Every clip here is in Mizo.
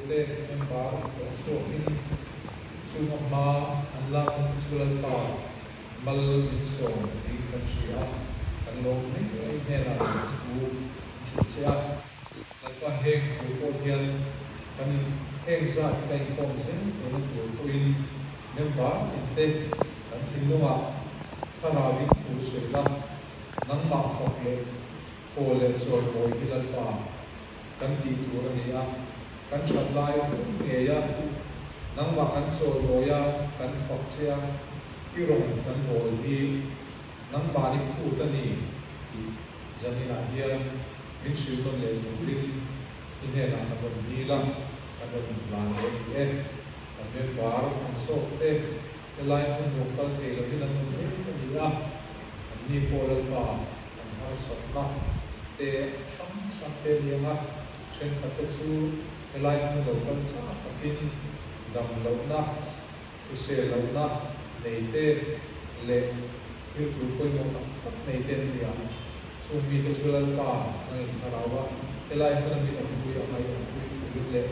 turte member hlawh chhuakin chung a hma an lak na te chu Lalpa mal min sawm tiin kan hria a, kan lawm hle a, i hnenah lawmthu kan hrilh che a. Lalpa heng tur pawh hian kan in heng zat hi ka inkhawm zel theihna tur pawhin member inte kan thinlungah thlarauin thu sawi la, nangmah fak leh haw leh chawimawi hi Lalpa kan tih tur a ni a, kan that lai hun ngei a, nangmah kan chawimawi a, kan fak che a, i rawn kan bawl hi nangmahni phut a ni tih zaninah hian min hrilh nawn leh turin i hnenah kan rawn dil a, kan rawn hlan leh a ni e. Kan member ang zawk te helai hmun nuam kal thei lovin an awm reng a ni a, anni pawh Lalpa an harsatna te hrang hrang te a ni ang a, thenkhat te chu helai hmun lo kal chak takin dam lohna, hrisel lohna nei te leh thil tul pawimawh tak tak nei te an ni ang. Chung mite chu Lalpa nang inthlarau a, helai hmuna min awmpui a ngaih awmpui turin leh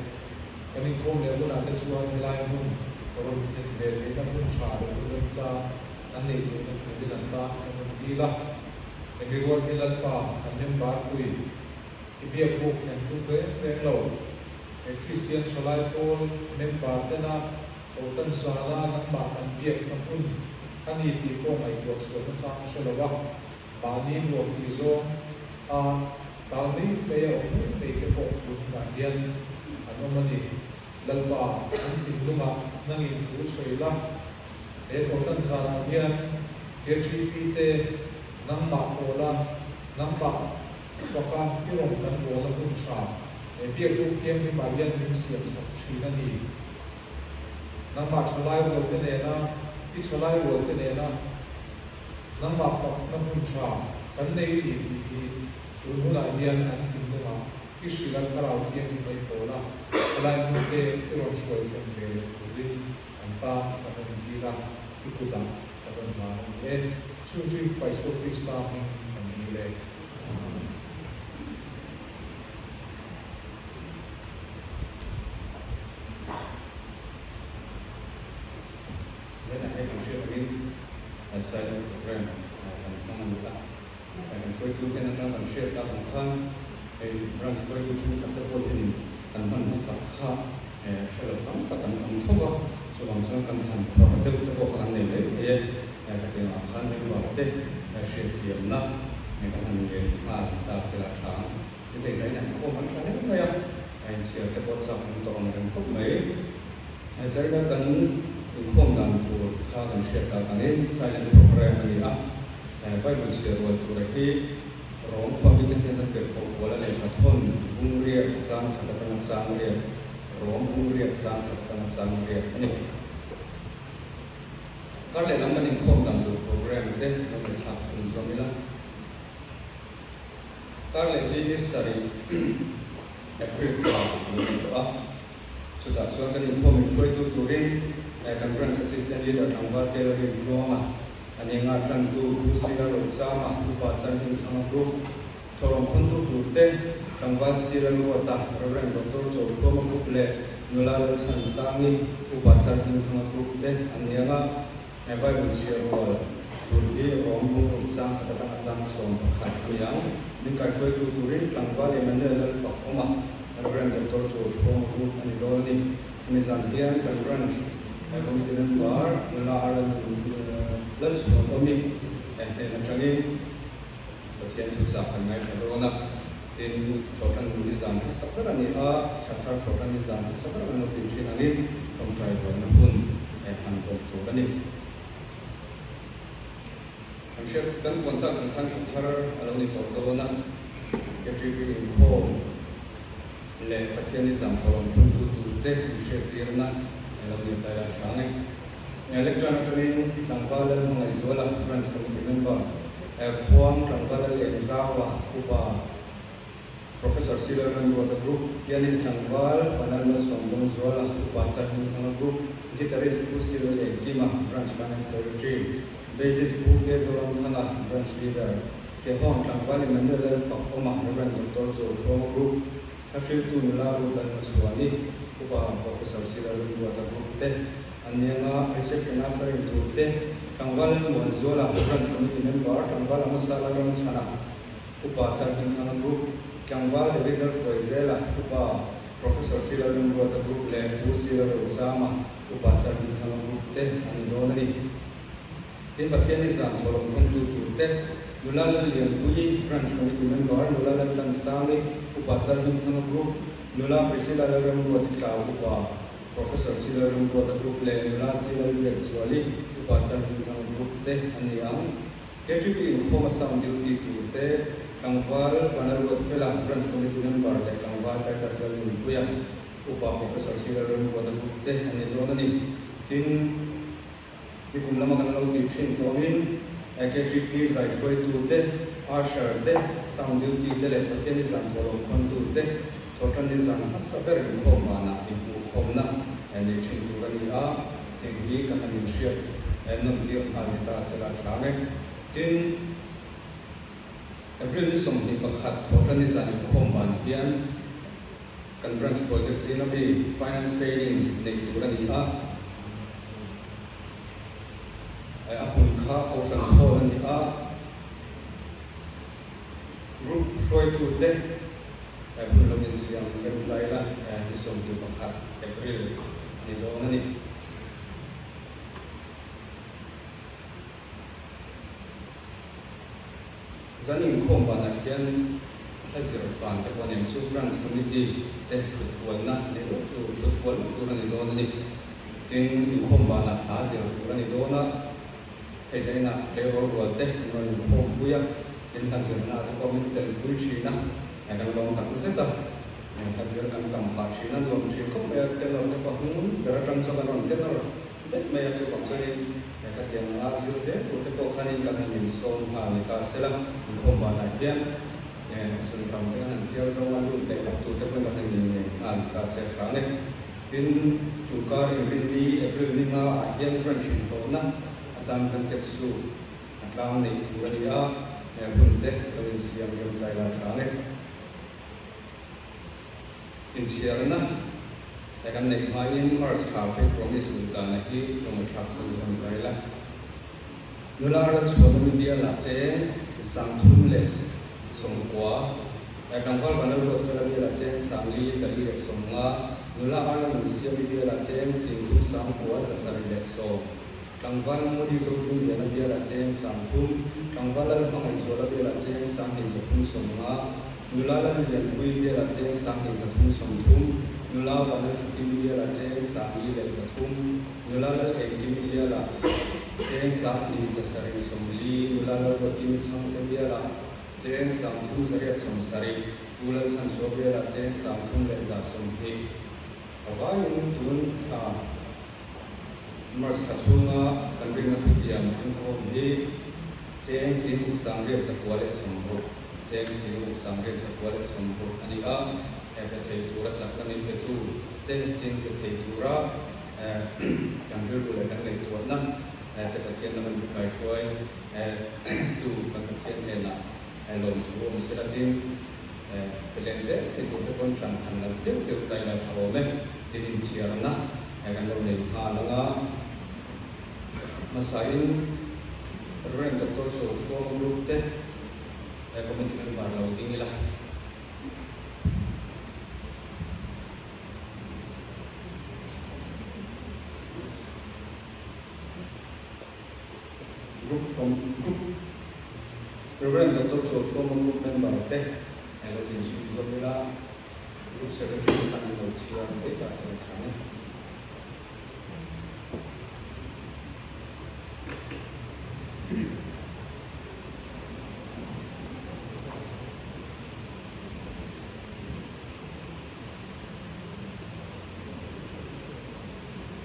kan inkhawm leh hunah te chuan helai hmun rawn thlen ve theihna hun tha leh hun remchang an neih theihna turin an tan kan rawn dil a. Hemi rual hi Lalpa kan member pui i biak buk thlen tum reng reng lo. He Kristian thalai pawl member tena Kohtan zana nangmah kan biakna hun a ni tih pawh ngaihtuah chhuah nachang hre lo a. Mahni nuam tih zawng a tal mai mai a awm mai mai te pawh tun hunah hian an awm a ni. Lalpa, an thinlungah nangin thu sawi la, he Kohtan zanah hian KTP te nangmah pawla nangmah faka i rawn kan bawlna hun tha he biakbuk thianghlimah hian min siamsak thin a ni. Nangmah thalai rualte nena i thalai rualte nena nangmah fakna hmun tha kan nei ni tih hi tun hunah hian an thinlungah i hrilh a thlarau thianghlim mai pawl a, thalai hmunte i rawn hruai thlen ve leh turin an tan kan rawn dil a, i kutah kan rawn hlan a ni e. Chu chu i Fapa Isua Krista hming kan dil e. Amen. Hetah hian kan hriat angin silent program kan hmang a ni a, kan hruaitu hian atang kan hriat tak ang khan hei branch hruaitu thenkhat te pawh hianin kan hman hmasak kha hre lo tam tak an awm tho va, chuvang chuan kan han phawrh deuh te pawh kha kan nei mai thei e, khatiangah khan member te hriatthiamna kan han ngen nghal ta sela tha ang. Ti thei zain an khawm an tha hle mai a, a inchhiar te pawh chak an tawh ang reng khawp mai. Zaina kan inkhawm dan tur kha kan hriat tak angin silent program a ni a, Bible chhiar rual tura hi Rom khuamite hian a tirh koh kual a lehkha thawn bung riak chang khat atanga chang riak, Rom bung riak chang khat atanga chang riak a ni. Kar lehlam kan inkhawm dan tur program te lo ngaihthlak chhun zawm ila. Kar leh hi ni sarih April thla a lo ni tawh a, chutah chuan kan inkhawm inhruaitu turin kan Branch Assistant Leader tlangval Taylor Rinhluanga, a nenga tantu Pu Sila Rochama, Upa Chanhimthanga Group thawrawng thawntu turte tlangval Sila Luata, Rev. Doctor Chawlthuama Group leh Nula Lalchhansangi, Upa Chanhimthanga Group te an ni ang a. He Bible chhiar rual tur hi Rom bungruk chang khat atanga chang 11 a ni ang. Min kaihruaitu turin tlangval Emmanuel Lalfak awm a, Rev. Doctor Chu Thuama Group a ni dawn a ni. Hemi zan hian kan Branch Committee Member Nula Aran Lalchhuan awmi hnen atangin Pathian thuchah kan ngaithla dawn a. Tin, Thawhtan ni zan hmasa ber a ni a, Thathar Thawhtan ni zan hmasa ber an lo tih thin angin tawngtai buaina hun hman bawk tur a ni. Kan hriat kan puan tak ang khan Thathar a lo ni tawh dawn a, KTP inkhawm leh Pathian ni zan thawhlawm phuntu turte inhriattirna a lo ni ta ila tha ang e. Electron atangin tlangval Lalhmangaihzuala, Branch Committee Member, Khuang tlangval Lalengzaua, Upa Professor Sila Remruata Group, Pianist tlangval Panal Malsawmdawngzuala, Upa Chalhmingthanga Group, Guitarist Pu Sila Lehkima, Branch Finance Secretary, Bassist Pu K Zoramthanga, Branch Leader, Kehawng tlangval Emmanuel Lalfakawma, Rev. Doctor Chawlthuama Group. Hla hriltu nula Ruth Lalhmachhuani, Upa Professor Sir Lalruata Group te an ni anga, reception a sarin tur te, Tlangval Lalmuanzuala, Branch Committee Member, Tlangval Amosa Lalramchhana, Upa Chalhmingthanga Group, Tlangval David Lalhruaizela, Upa Professor Sir Lalruata Group leh Pu Sir Lalrozama, Upa Chalhmingthanga Group te an ni dawn a ni. Tin, Pathian hi zan thawhlawm thawntu tur te, Nula Lallianpuii, Branch Committee Member, Nula Laltlansangi, Upa Chalhmingthanga Group, Nula Priscilla Lalramruati Tlau, Upa Professor C. Lalramruata Group leh Nula C. Lalbiakzuali, Upa Chalhmingthanga Group te an ni ang. KTP inkhawma sound duty tur te, Tlangval Vanaruatfela, Branch Committee Member leh Tlangval Titus Lalnunpuia, Upa Professor C. Lalramruata Group te an ni dawn a ni. Tin, Nikum lama kan lo tih thin tawngin KTP zai hruaitu te, usher te, sound duty te leh Pathian i zan thawhlawm khawntu te thawhtan i zan hmasa ber inkhawm vanah inhmuhkhawmna nei thin tur a ni a, heng hi ka han inhriat nawm tir nghal ni ta sela tha nge. Tin, April ni 21 thawhtan i zan inkhawm van hian Kan branch project zinga mi finance training neih tur a ni a, a hmun kha Kohhran Hall a ni a, group hruaitute hmun lo insiam rem lai la ni 21 April a ni dawn a ni. Zan inkhawm banah hian hla zir ban te pawh nen chu Branch Committee te thutfualna nei lawk tur, thutfual lawk tur a ni dawn a ni. Tin, inkhawm banah hla zir tur a ni dawn a, hei zainah tleirawl rual te an rawn inkhawm pui a, tin hla zirna te pawh min tel pui thin a, kan lawm tak zet a, hla zir kan tam phah thin a, nuam thin khawp mai a, tenor te pawh hnung ber atang chuan an rawn tenor. Daih mai a, chuvang chuanin ka tiang anga zir zel tur te pawh khanin kan han insawn nghal ni ta sela, inkhawm banah hian chun ram te kan han thiar zawng a, lut leh vak tur te pawhin kan han innei nghal ni ta se a tha ang e. Tin, tunkar inrinni April ni nga ah hian branch inhlawhna atan kan ket su a tlang neih tur a ni a, hun te lo insiam rem ta ila a tha ang e. Inchhiarna he kan neih hmain March thla Faith Promise lut dana hi lawngthlak chu ni awm ta ila. Nula Lalchhuana mi bialah cheng 390, tlangval Vanlalruatfela bialah cheng 4450, nula Arla Nunsiami bialah cheng 39,710, tlangval Modi Zothumliana bialah cheng 30,000, tlangval Lalhmangaihzuala bialah cheng 2350, Nula Lallianpui biala cheng 2330, Nula Vanlalthukimi biala cheng 4100, Nula Lalengkimi biala cheng 2740, Nula Lalruatkimi Chhangte biala cheng 3870, U Lalchhanchhuah biala cheng 3120. Avaiin tun thla March thla chhunga kan rinna thutiam thingkhawm hi cheng 69,960, cheng 69,960 a ni a, he pe thei tura chakna min petu te tin pe thei tura kan rilru leh kan ngaihtuahna te Pathian lama min kaihruai tu kan Pathian hnenah lawmthu awm sela tin pe leh zel thei tur te pawn ṭan han la deuh deuh ta ila ṭha awm e tin inchhiarna kan lo nei nghal ang a. Hmasain Rev. Doctor Chawhruang Group te committee member lo ding ila. Group Group Rev. Doctor Chawhruang Group member te lo din chhun zawm ila. Group Secretary te khan an lo chhiar mai ta se tha ni.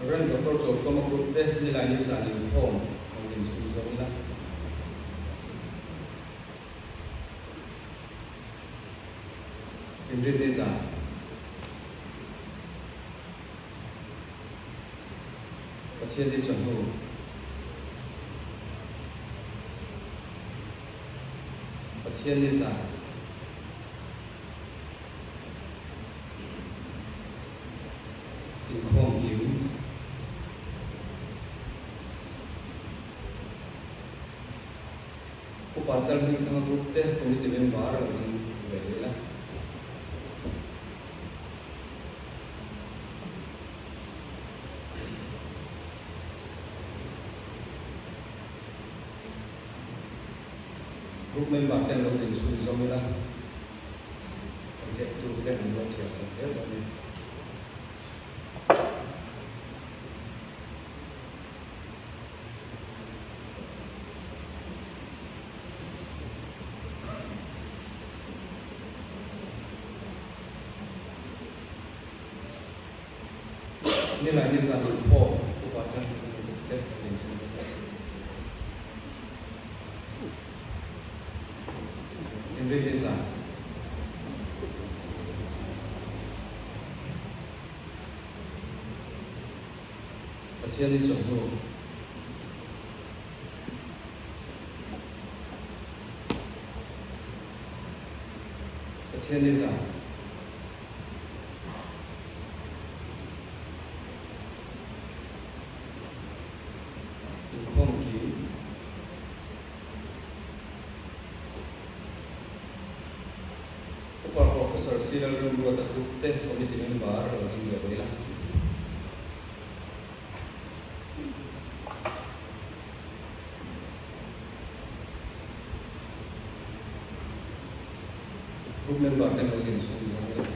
Rev. Doctor Chawhruama Group te nilai ni zan inkhawm lo din chhun zawm ila. Inrinni zan. Pathian hi chawhnu. Pathian ni zan. Inkhawm kim. Upa Chalhmingthanga Group te Committee member lo ding ve ila. Group member te an lo din chhun zawm ila, a ziaktu te an lo chhiar sak zel dawn e. Nilai ni zan inkhawm upa chuan group te an din chhun zawm ila. Inrinni zan. Pathianin chawhnu. Pathianni zan. Inkhawm kim. Upa Professor C. Lalremruata Group te Committee member lo ding ve ila. Group member te lo din chhung zawng ila.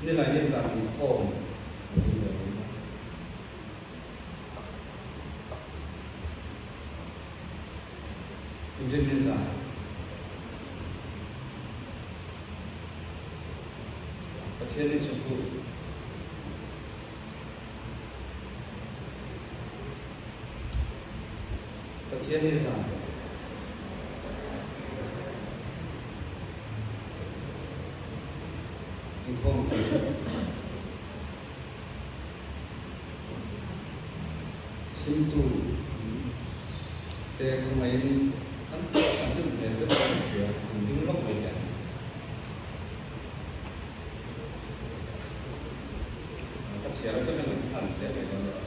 Nilai ni zan inkhawm lo ding ve mai a. Inrinni zan. Pathianin chawhnu. Pathianin zan. Inkhawm tih. Chhimtu te khawngaihin an an hlim hmel deuh a an hria, an ding lawk mai hian. Ka chhiar apiang hian an han zeh mai dawn nia.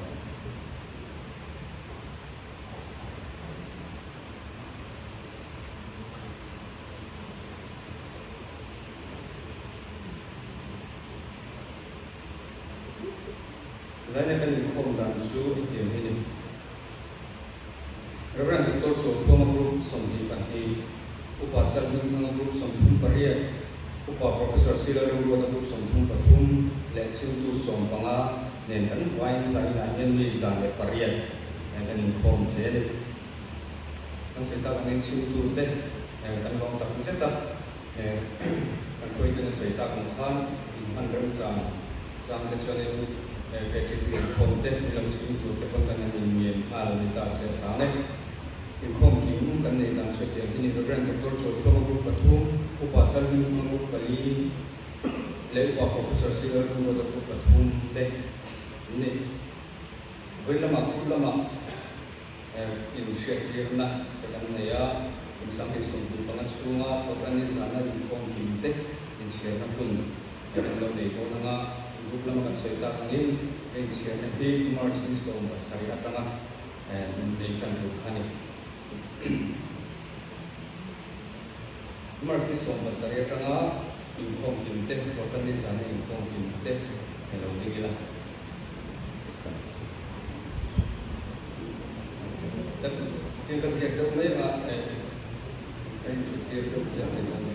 Zaina kan inkhawm dan chu hetiang hi a ni. Rev. Doctor Chawlthuama Group 22, Upa Salhmingthanga Group 38, Upa Professor Sila Remruata Group 33 leh Chhimtu 15 nen kan vaiin zainah hian mi 108 kan inkhawm thei a ni. Kan sawi tak angin chhimtu te kan lawm tak zet a. Kan hruaiten a sawi tak ang khan inhman remchang chang te chuanin KTP inkhawm te min lo chhim tur te pawn kan han inngen nghal a ni ta se a tha ang e. Inkhawm kim kan neih dan chu hetiang hi ni Rev. Doctor Chawlthuama Group pathum, Upa Chalhmingthanga Group pali leh Upa Professor C. Lalrunruata Group pathum te an ni. Vawi lamah group lamah. Inhriattirna te kan nei a, kum 2025 chhunga Thawhtanni zana inkhawm kim te inchhiarna hun kan lo nei dawn anga group lama kan sawi tak angin he inchhiarna hi March ni 17 atanga nei tan tur kha a ni. March ni 17 atanga inkhawm kim te Thawhtanni zana inkhawm kim te lo ding ila. Tin ka ziak deuh mai a, ka inthut tir deuh ziah mai dawn a ni.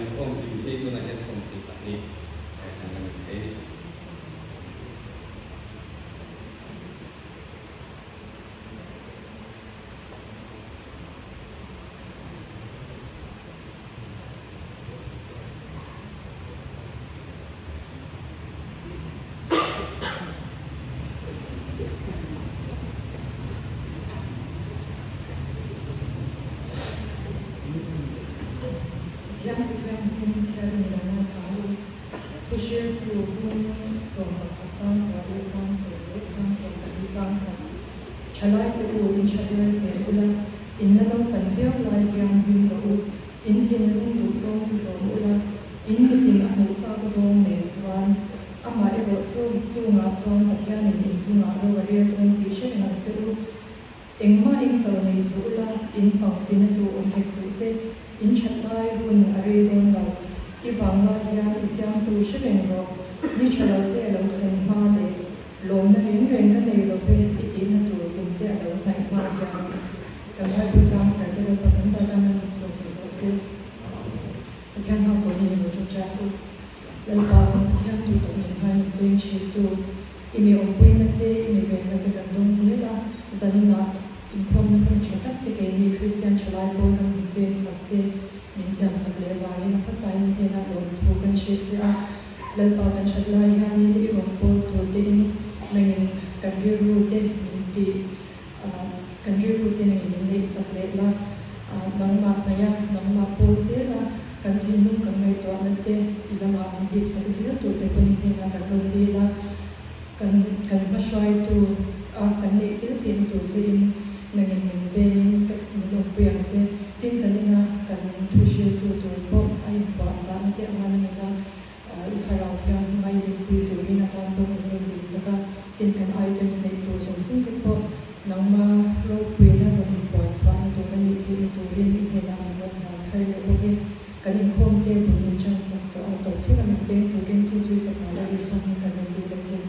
inkhawm kim hi tunah hian 22 kan la ni thei. Pathian Pathian hming chhiar ni lo na tha u. Thuhriltu bung 11 chang kua leh chang sawm leh chang 12 chang khat. Thalai te u in tha vel chen ula, in la naupan viau lai hian hlim rawh u. In thinlung duh zawng chu zawm ula, in mitin a hmuh chak zawng nen chuan amah erawh chu chungah chuan Pathianin in chungah ro a rel dawn tih hre reng ang che u. Engmah in kal nei suh ula, in pang tina tu awm hek suh se, in that lai hun a rei dawn lo. I vang lai hian i siamtu hre reng rawh, ni tha lo te a lo thlen hma leh lawmna reng reng ka nei lo ve i tihna tur kum te a lo hnaih hma hian kan Bible chang chhiar te Lalpa kan zat a min sawm sak rawh se. Pathian hma pawh ni emaw ṭawngṭai u. Lalpa kan Pathian tu tak min hmai min veng ṭhin tu, i mi awmpuina te, i mi venna te kan dawng zel a, zaninah inkhawmna hun ṭha tak te keini Kristian ṭhalai pawl ram min veng chak te min siam sak leh vangin a hmasain i hnenah lawmthu kan hrilh che a. Lalpa kan ṭhat lai hianin i rawn pawl tur tein nangin kan rilru te min ti kan rilru te nangin min neih sak leh la, nangmah hnaih a, nangmah pawl zel a, kan thinlung kan ngaihtuahna te i lamah min hip sak zel tur te pawhin hnenah kan rawn dil a, kan kan hmahruaitu a kan neih zel theihna tur chein nangin min vengin min awmpui ang che. Tin zanina kan thu hriltu tur pawh a inpuahchahna te anga nangina i thlarau thianghlim a i dinpui turin a tan pawh kan rawn dil sak a, tin kan items neih tur zawng zawng te pawh nangma ropuina rawn inpuahchhuahna tur a nih theihna turin i hnenah kan rawn hlan thar leh bawk e. Kan inkhawm te bul min chang sak tawh a, tawp thlenga min peng turin chu chu i fapa la Isua hming kan rawn dil a che.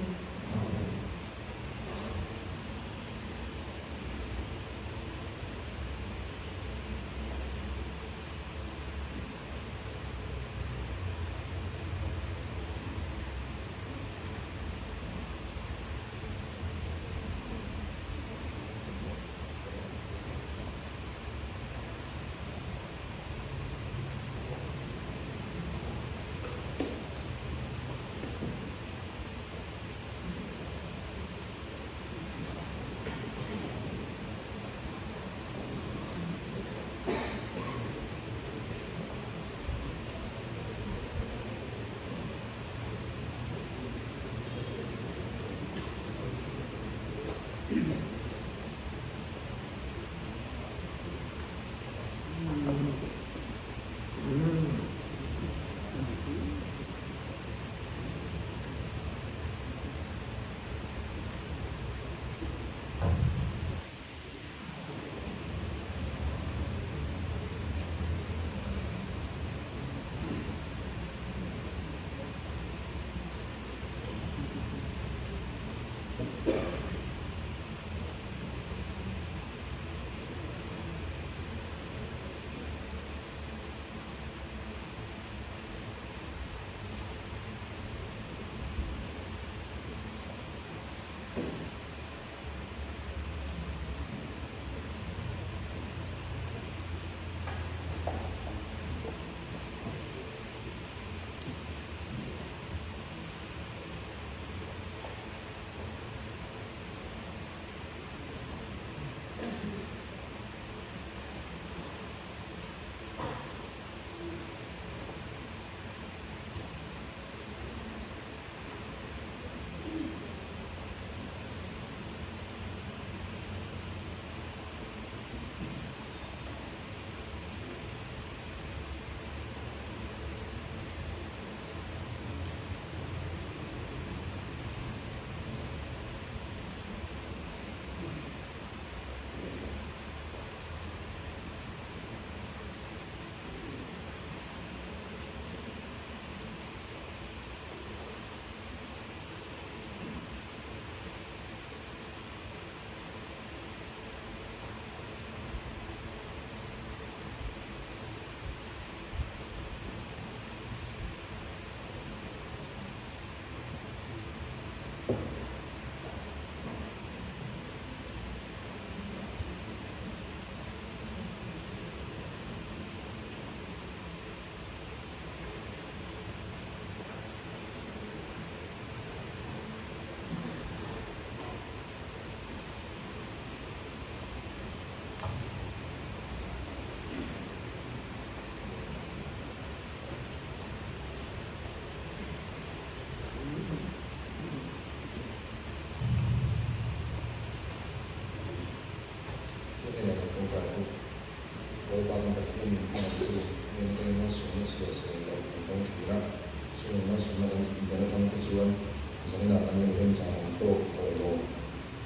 Zaninah kan nei remchang awm tawk tawh lo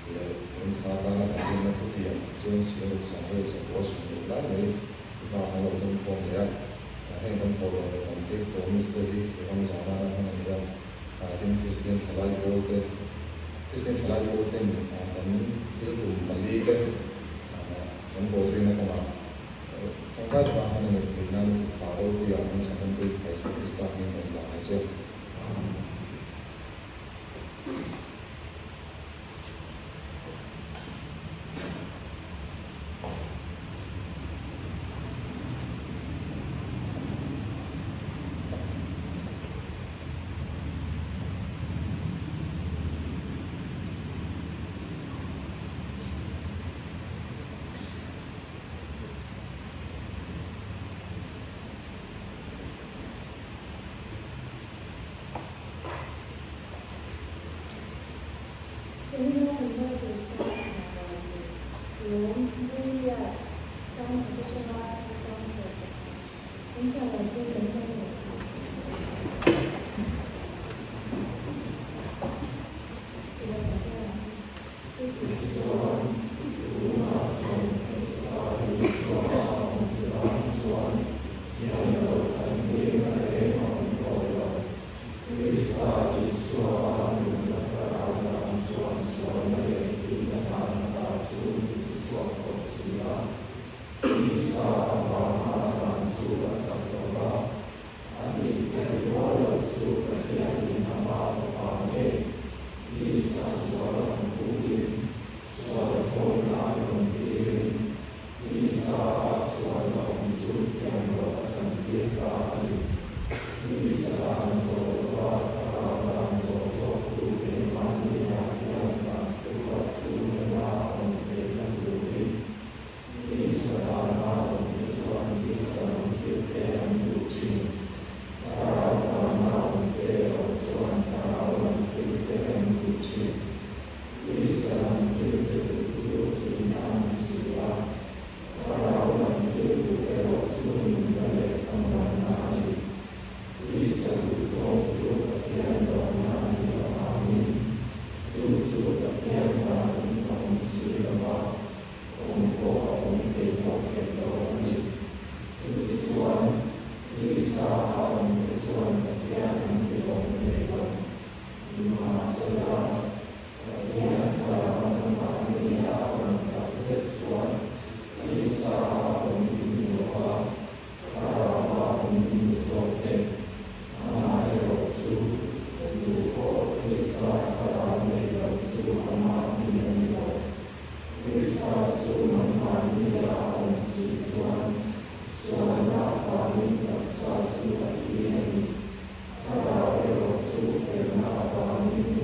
leh tun thla atana kan rinna thutiang chiang si a ruk sang vel sakua 20 lai mai i hma kan lo dawng khawm leh a. Heng kan thawh loh leh kan faith promise te hi i ram zah nana hman a ni a. Tin, Kristian thalai pawl te, Kristian thalai pawl ten kan thil tum pali te kan bawhzuina kawngah tangkai taka hman a nih theih nan Pa Ropuia kan chhakawmpui Isua Krista hming kan dah a che. Seminar kan Bible chang chhiar dan tur lawm Bungriat chang khat atanga chang 11 kan chhiar dan chu kan chang tawh thei. I lo chhiar ang. Chutichuan, tunah chuan Krista Isua a awm tirah chuan thiam loh chantirna reng a awm tawh lo. Krista Isua a nunna thlarau dan chuan sualna leh thihna dan ata chu min tichhuak tawh si a. Krista avanga dan chu a chak lo va, A tih theih rual loh chu Pathianin amah fapa ngei tisa sual ang puin sual thawina a rawn tirin tisa a sualna awm chu thiam loh a chantir ta a ni. Tisa dan zawh lova thlarau dan zawh zawktu keimahniah hian dan thuruat chu nuna a awm theihna turin Tisa dana awmte chuan tisa lam thilte an duh thin. Thlarau dana awmte erawh chuan thlarau lam thilte an duh thin. Tisa lam thilte duh chu thihna a ni si a, thlarau lam thil duh erawh chu nunna leh thlamuanna a ni. Tisa duh zawng chu Pathian lawmna a nih avangin chu chu Pathian danin a awm si lo va. Awm pawh a awm thei bawk hek lo a ni. Chutichuan, Krista a awm te chuan Pathian an ti lawm thei lo. Nimahsela, Pathian thlarau anmahnia a awm tak zet chuan Krista a awm in ni lo va, thlarau a awm in ni zawk e. Amaherawh chu, duhawh Krista thlarau nei lo chu amah mi a ni lo. Krista chu nangmahni a awm si chuan sualna avangin taksa chu a thi a ni. Thlarau erawh chu felna avangin.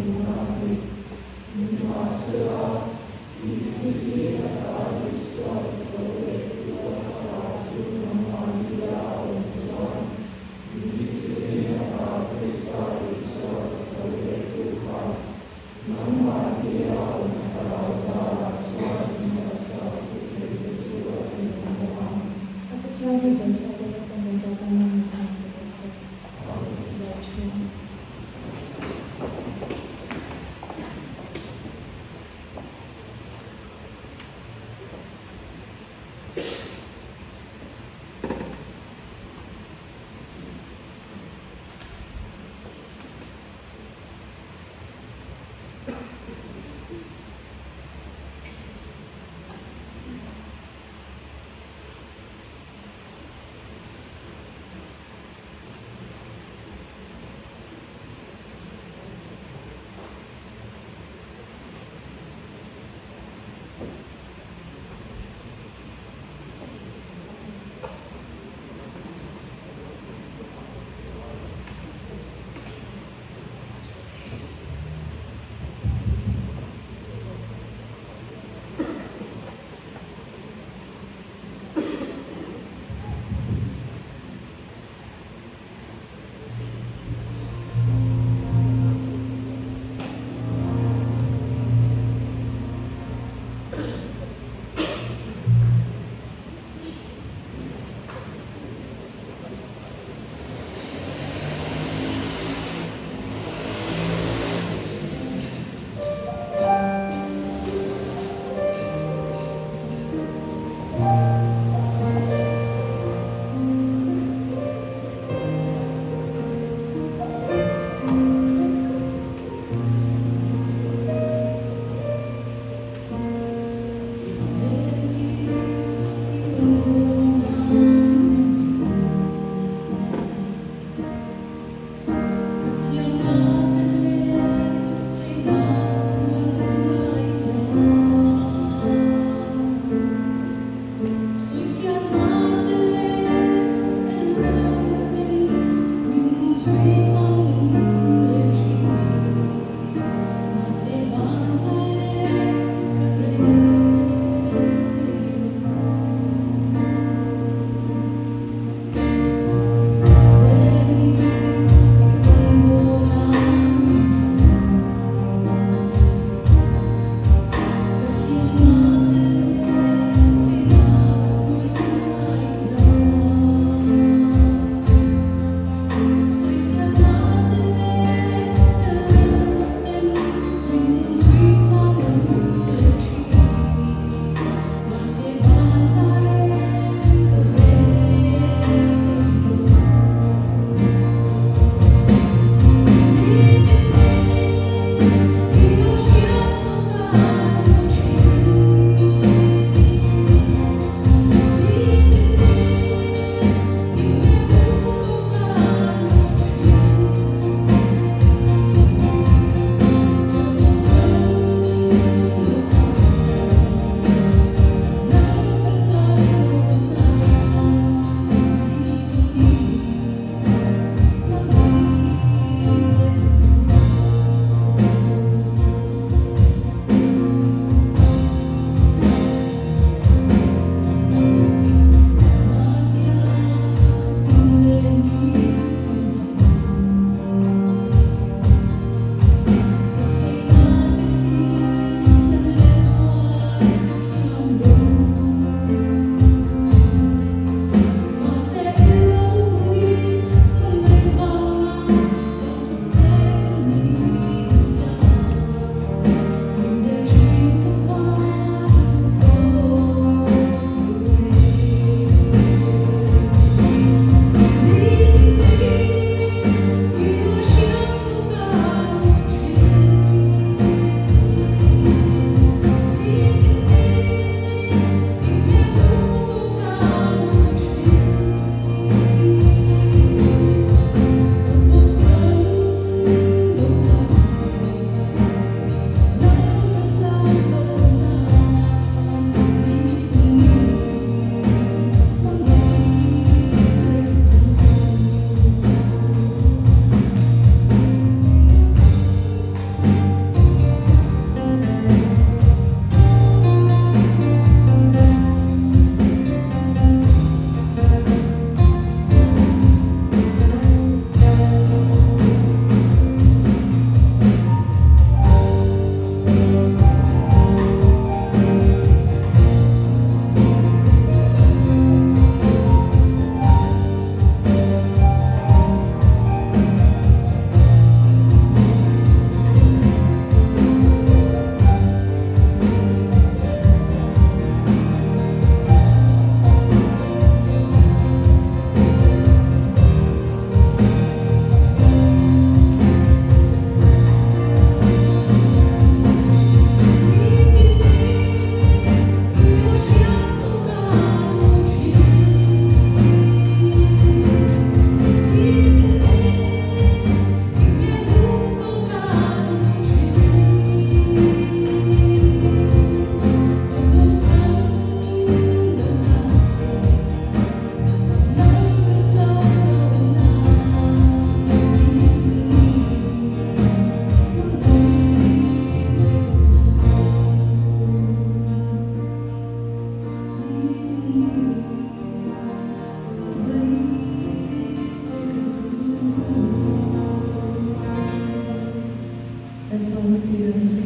Lalpa ropui rawh se.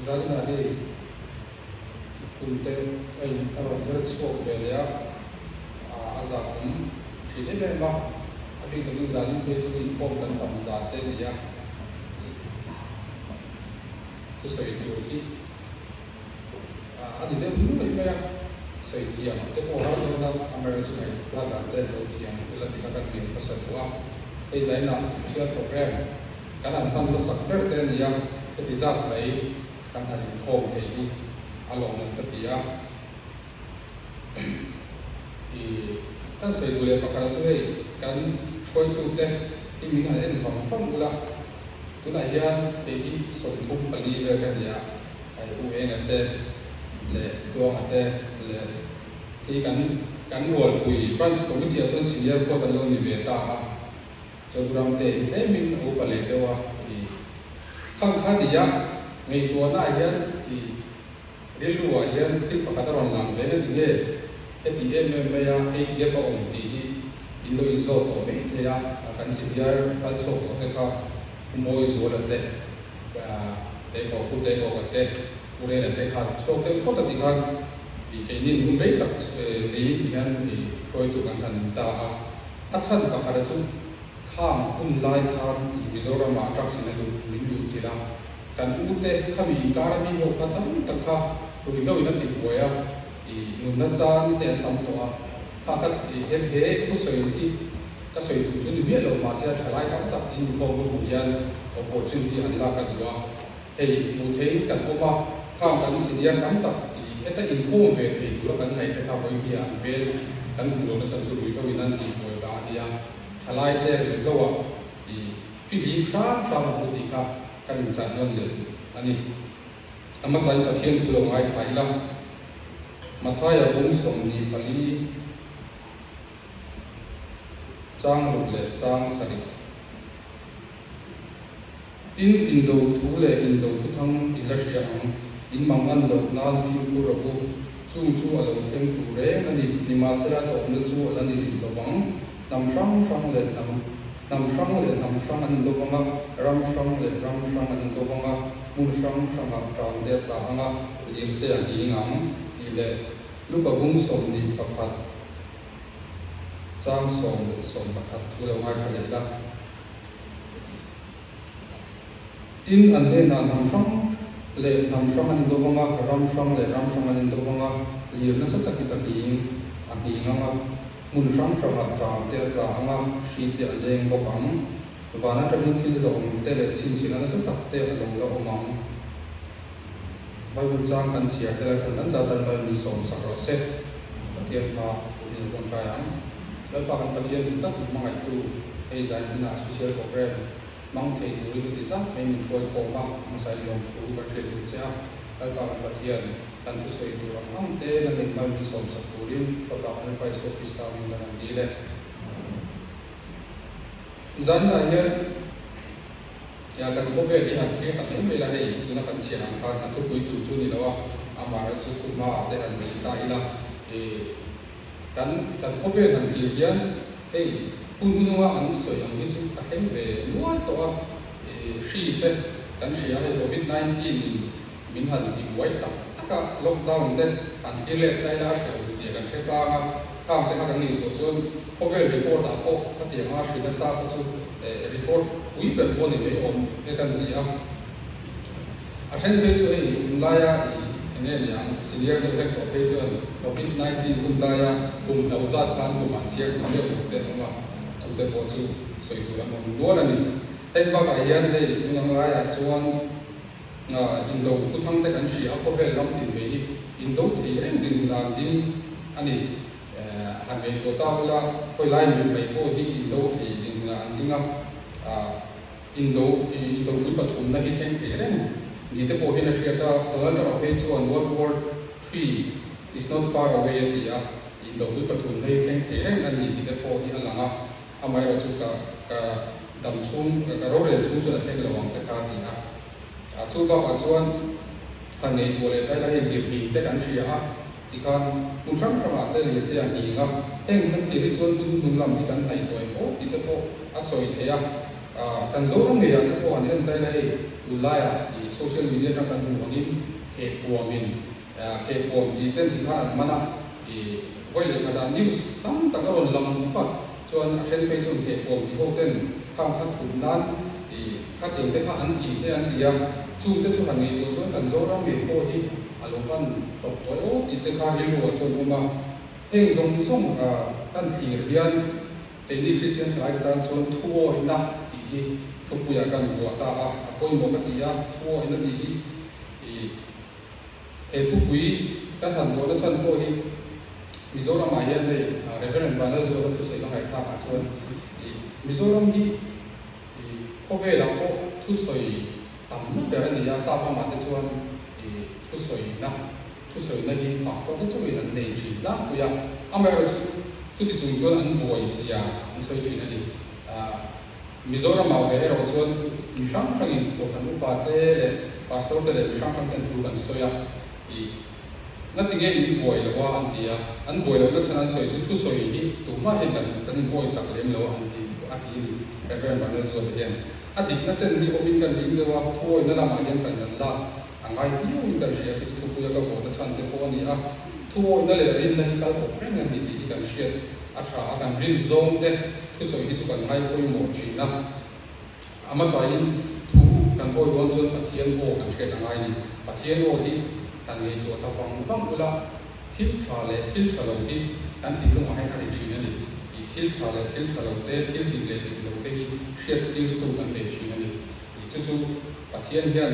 Zalina hei kum te a in a rawn her chhuak ve leh a, a zah awm thin em em a, a bik takin zalin phei chu inkhawm kan tam zah te a ni a, thusawi tur hi a ni deuh nuaih mai a, sawi thiam te pawh har dawn a, amaherawhchu ngaihtuah dan te lo thiam ila ti kha kan hmel hmasa duh a, hei zainah special program kan han hman hmasak ber te a ni a, heti zat mai kan han inkhawm thei hi a lawmawm ka ti a, i kan sawi duh leh pakhat chu hei kan hruaitute hi min han en vang vang ula, tunah hian hei hi 34 vel ka ni a. Hei U Enga te leh Tluanga te leh hi kan kan rualpui Branch Committee ah chuan senior pawh kan lo ni ve ta a, Chawduram te hi tlemin a upa leh deuh a i khang kha ni a, ngaihtuahna ah hian i rilru ah hian thil pakhat a rawn lang ve na tinge heti em em mai a HDF a awm tih hi in lo inzawt tawh mai thei a, kan senior kal chhuak tawh te kha U Mawizuala te Teiko Pu Teiko ka te Pu Rela te khan chhuak deuh thawt a ti khan i keinin hun rei tak neiin ti hian i hruaitu kan han ta a. A chhan pakhat a chu khang hun lai khan i Mizoram ah trucks in a luh min luh chilh a, kan u te khami inkar a mi ho kha tam tak kha ruihhlo in a ti buai a, i nunna chan te an tam tawh a, kha kha i he he thusawi hi Ka sawi duh chu ni miah lo, mahse a tha lai tam tak inkhawm ka hmuh hian opportunity an lak a duh a, hei hmuh theihin kan awm a, khang kan senior tam tak i heta inkhawm ve thei tura kan ngaih te kha vawinia an vel kan hmuh lohna chhan chu ruihhlo in an tih buai vang a nia, thalai te ruihhlo ah i fihlim hram hram a hmu tih kha kan inchah nawn leh duh a ni. A hmasain Pathian thu lo ngaithla ila, Mathaia bung 24. Chang ruk leh chang sarih. Tin, indo thu leh indo thuthang in la hria ang, in mang an loh nan fimkhur rawh u, chung chu a lo thleng tur reng a ni, nimahsela tawpna chu a la ni rih lo vang. Hnam hrang hrang leh hnam hnam hrang leh hnam hrang an indo vang a, ram hrang leh ram hrang an indo vang a, hmun hrang hrangah ṭan te a tla ang a, lir te a nghing ang, tih leh Luka bung 21. Chang 10 leh 11 thu lo ngaithla leh ila. Tin, an hnenah hnam hrang leh hnam hrang an indo vang a, ram hrang leh ram hrang an indo vang a, lir nasa takin a hling a hling ang a, hmun hrang hrangah ṭam te a tla ang a, hri te a leng bawk ang. Van atangin thil hlauhawm te leh chhinchhina nasa tak te a lo la awm ang. Bible chang kan chhiar tel atang kan zat an mal min sawm sak rawh se. Pathian hma hun in rawn kai ang. Lalpa kan Pathian duh tak min hmangaihtu hei zai hmunah special program hmang thei turin ka ti zat mai min hruai khawm a, hmasa in lawmthu kan hriat duh che a. Lalpa kan Pathian kan thusawi tur ang ang te nan in mal min sawm sak turin Fapa kan Lalpa Isua Krista min kan han dil e. Zanah hian. Nia, kan khawvel hi han thlir ta mai mai la hei, tuna kan chhiar ang khan a thupui tur chu ni lo a, amaherawhchu chu thu hmaah te han nei ta ila, ih, kan kan khawvel han thlir hian hei hun hununga an sawi ang hi chu a thleng ve nual tawh a, ih, hri te kan hria hei covid 19 in min han ti buai tak tak a, lockdown te han thlir let ta ila a hrehawm zia kan hre tlang a, khang te kha kan ngaihtuah chuan khawvel report ah pawh khatiang a hri nasa kha chu report pui ber pawh a ni mai awm e kan ti a. A then phei chu hei hun laia i eng nge niang senior deuh hlek tawh phei chuan covid 19 hun laia kum hlo zat khan kum an chhiar duh deuh duh te an awm a, chute pawh chu sawi tur an awm nual a ni. Heng bakah hian hei tun ang laiah chuan Indo thuthang te kan hria a, khawvel ram tin mai hi indo thei reng din dan ding a ni. Han ngaihtuah ta ula, khawi lai min mai pawh hi indo thei din an ding a, indo indo pui pathumna hi thleng thei reng ni te pawh hian a hriat a, Donald Trump-a phei chuan World War Three is not far away a ti a. Indopui pathum hei thleng thei reng a ni tih te pawh hi a lang a, amaherawhchu ka ka dam chhung, ka rorel chhung chuan a thleng lo ang te kha a ti a. Chu bakah chuan han ngaihtuah leh ta ila hei lirhming te kan hria a, tikhan hmun hrang hrangah te lirte a nghing a, heng kan thlir hi chuan hun hnung lam hi kan hnaih tawh em aw tih te pawh a sawi theih a. Kan Zoram ngeiah te pawh han en ta ila hei tunlaiah ih social media atang kan hmuh angin khehpuamin Khehpuam tih ten ti khan an man a, i vawi leh khatah news tam tak a rawn lang dup a, chuan a then phei chuan khehpuam ti ho ten khang kha thut nan i kha te kha an ti te an ti a, chung te chu han ngaihtuah chuan kan Zoram ngei pawh hi a lo van tawp tawi aw tih te kha rilru ah chuan awm a, heng zawng zawng kan thlir hian keini Kristian thalai te tan chuan thuawihna tih hi thupuiah kan buah ta a, a pawimawh ka ti a, thuawihna tih hi i. He thupui kan han vuahna chhan pawh hi Mizoramah hian hei Reverend Vanlalzuala thusawi ka ngaihthlakah chuan ih Mizoram hi ih khawvelah pawh thusawi tamna ber a ni a, sap ramah te chuan ih thusawina thusawina hi pastor te chauhin an nei thin tlangpui a, amaherawhchu chuti chung chuan an buai zia an sawi thin a ni. Mizoramah ve erawh chuan mi hrang hrangin thawhhlan upa te leh pastor te leh mi hrang hrang ten thu kan sawi a, ih ngati nge in buai lo a an ti a, an buai lohna chhan an sawi chu thusawi hi tumah hian kan kan inhawisak lem lo a an ti a ti a ni Reverend Vanlalzuata hian a dikna chen hi awmin kan ring deuh a, thuawina lamah hian kan han lak a ngai viauin kan hria chu thupuia ka vawhna chhan te pawh a ni a, thuawina leh rinna hi kal kawp reng a ni tih hi kan hriat a tha a, kan rin zawng te. Thusawi hi chu kan ngai pawimawh thin a, a hmasain thu kan awi dawn chuan Pathian aw kan hriat a ngai ni. Pathian aw hi kan ngaihtuah ta vang vang ula, thil tha leh thil tha lo hi kan thinlungah hian a ri thin a ni. Ih thil tha leh thil tha lo te, thil dik leh dik lo te hi hriat tirtu kan nei thin a ni. Ih chu chu Pathian hian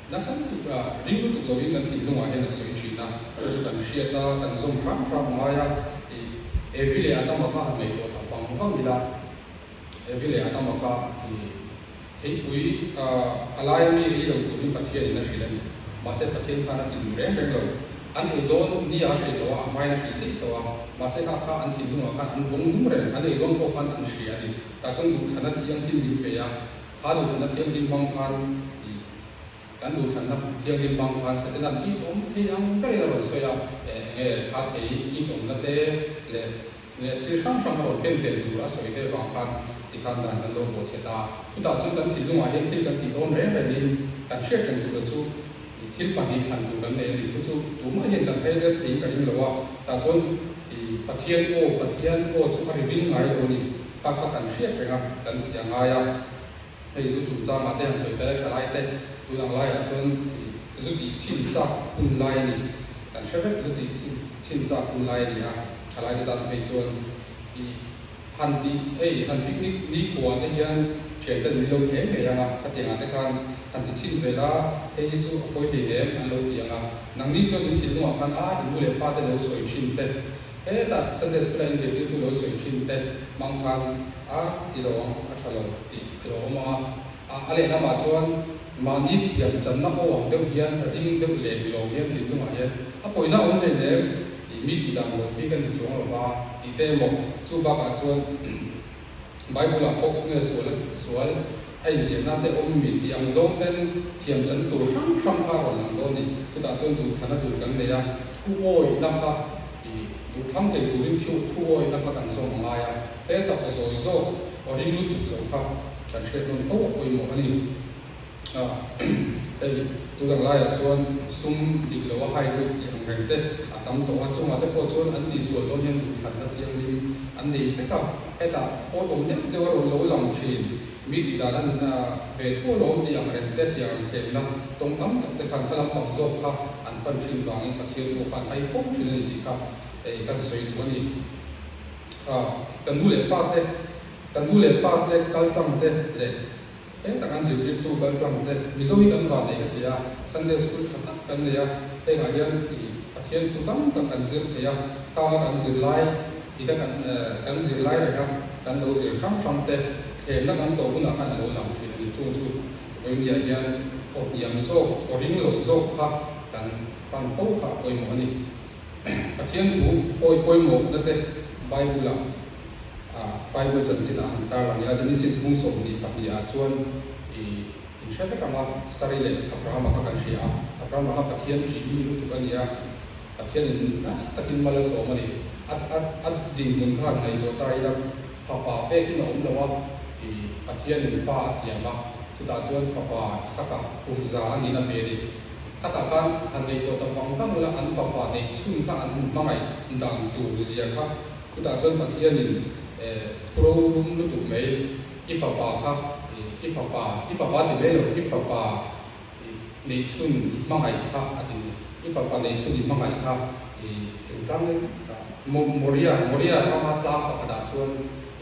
nasa lutuk ring lutuk loin kan thinlungah hian a sawi thin a, chu chu kan hriat a, kan zawm hram hram a ngai a, ih Evi leh Adama kha han ngaihtuah ta vang vang ila, Evi leh Adama kha ih theipui a laia mi ei lo turin Pathianin a hrilh a ni. Mahse Pathian khan a ti duh reng reng lo. An ei dawn nia a hrilh lo a, a hmain a hrilh daih tawh a, mahse kha kha an thinlungah khan an vawng nung reng, an ei dawn pawh khan an hria a ni. Tah chuan duhthlanna thianghlim min pe a, Kha duhthlanna thianghlim hmang khan ih kan duhthlanna thianghlim hmang khan Satan it awm thei ang berin a rawn sawi a, eng nge kha thei it awmna te leh leh thil hrang hrang a rawn ken tel tur a sawi te vang khan tikhan dan kan lo bawh chhe ta. Chutah chuan kan thinlungah hian thil kan tih dawn reng rengin kan hriat reng tura chu ih thil pahnih thlan tur kan nei a ni. Chu chu tumah hian kan phei der theiin ka ring lo a, tah chuan ih Pathian aw Pathian aw chu a ri ring ngai lo a ni. Kha kha kan hriat reng a, kan ti a ngai a, hei zu chungchangah te han sawi tel a tha lai te, tun ang laiah chuan zu tih chhin chak hun lai a ni, kan hre vek zu tih chhin chak hun lai a ni a, tha lai te tan phei chuan i han tih hei han picnic nikhua te hian thian ten min lo thleng ngei ang a, khatiangah te khan han ti chhin ve la, hei hi chu a pawi hleinem an lo ti ang a, nangni chuan in thinlungah khan a in nu leh pa te lo sawi thin te. Hetah Sunday School a inzirtirtu lo sawi thin te hmang khan a ti lo ang, a tha lo tih a lo awm ang a. A lehlamah chuan mahni thiam channa aw ang deuh hian ring deuh leh lo hian thinlungah hian a pawina awm hle hle tih mi tih dan lo bik a ni chuang lo va tih te emaw chu bakah chuan Bible ah pawh nge sual sual a inziahna te awm mi tih ang zawng ten thiam chan tur hrang hrang kha a rawn lang dawn a ni. Chutah chuan duhthlanna tur kan nei a, thu awihna kha ih duhthlang thei turin thu thu awihna kha kan zawm a ngai a, hetah aw zawi zawk aw ring lutuk lo kha kan hriat nawn fo a pawimawh a ni. Hei tun ang laiah chuan sum dik lo a hai lut tih ang reng te a tam tawh a, chungah te pawh chuan an tihsual dawn hian duhthlanna thianghlim an nei vek a, hetah awihawm deuh deuh a rawn lo lang thin, mi tih dan an ve thu alawm tih ang reng te tih ang thlemna tawng tam tak te khan kha lampang zawk kha an pan thin vangin Pathian pawh khan hai fo thin a ni tih kha hei kan sawi duh a ni. Kan nu leh pa te, kan nu leh pa te kal tlang te leh. Heng tak an zirtirtu kal tlang te Mizo hi kan van nei ka ti a, Sunday School tha tak kan nei a, hengah hian ih Pathian thu tam tak kan zir thei a, khanga kan zir lai tih kha kan kan zir lai reng a, kan lo zir hrang hrang te thlemna kan tawh hunah khan a lo lang thin a ni. Chung chu vawinia hian aw hniam zawk, aw ring lo zawk kha kan pan fo kha a pawimawh a ni. Pathian thu awi pawimawhna te Bible ah Bible chanchin ah han tarlang ila Genesis bung 22 ah chuan i in hre vek ang a, Sari leh Abrahama kha kan hria a, Abrahama kha Pathian ṭih mi lutuk a ni a, Pathian in nasa takin mal a sawm a ni. A a a dinhmun kha han ngaihtuah ta ila fapa pekin a awm lo a, i Pathian in fa a tiam a, chutah chuan fapa Isaka kum za a nin a pe a ni. Khatah khan han ngaihtuah ta vang vang ila an fapa neih chhun kha an hmangaih dan tur zia kha chutah chuan Pathian in thu rorum lutuk mai i fapa kha i fapa i fapa ti mai lo i fapa i neih chhun i hmangaih kha a ti ni. I fapa neih chhun i hmangaih kha i engtang nge Moria Moria rama tlang pakhatah chuan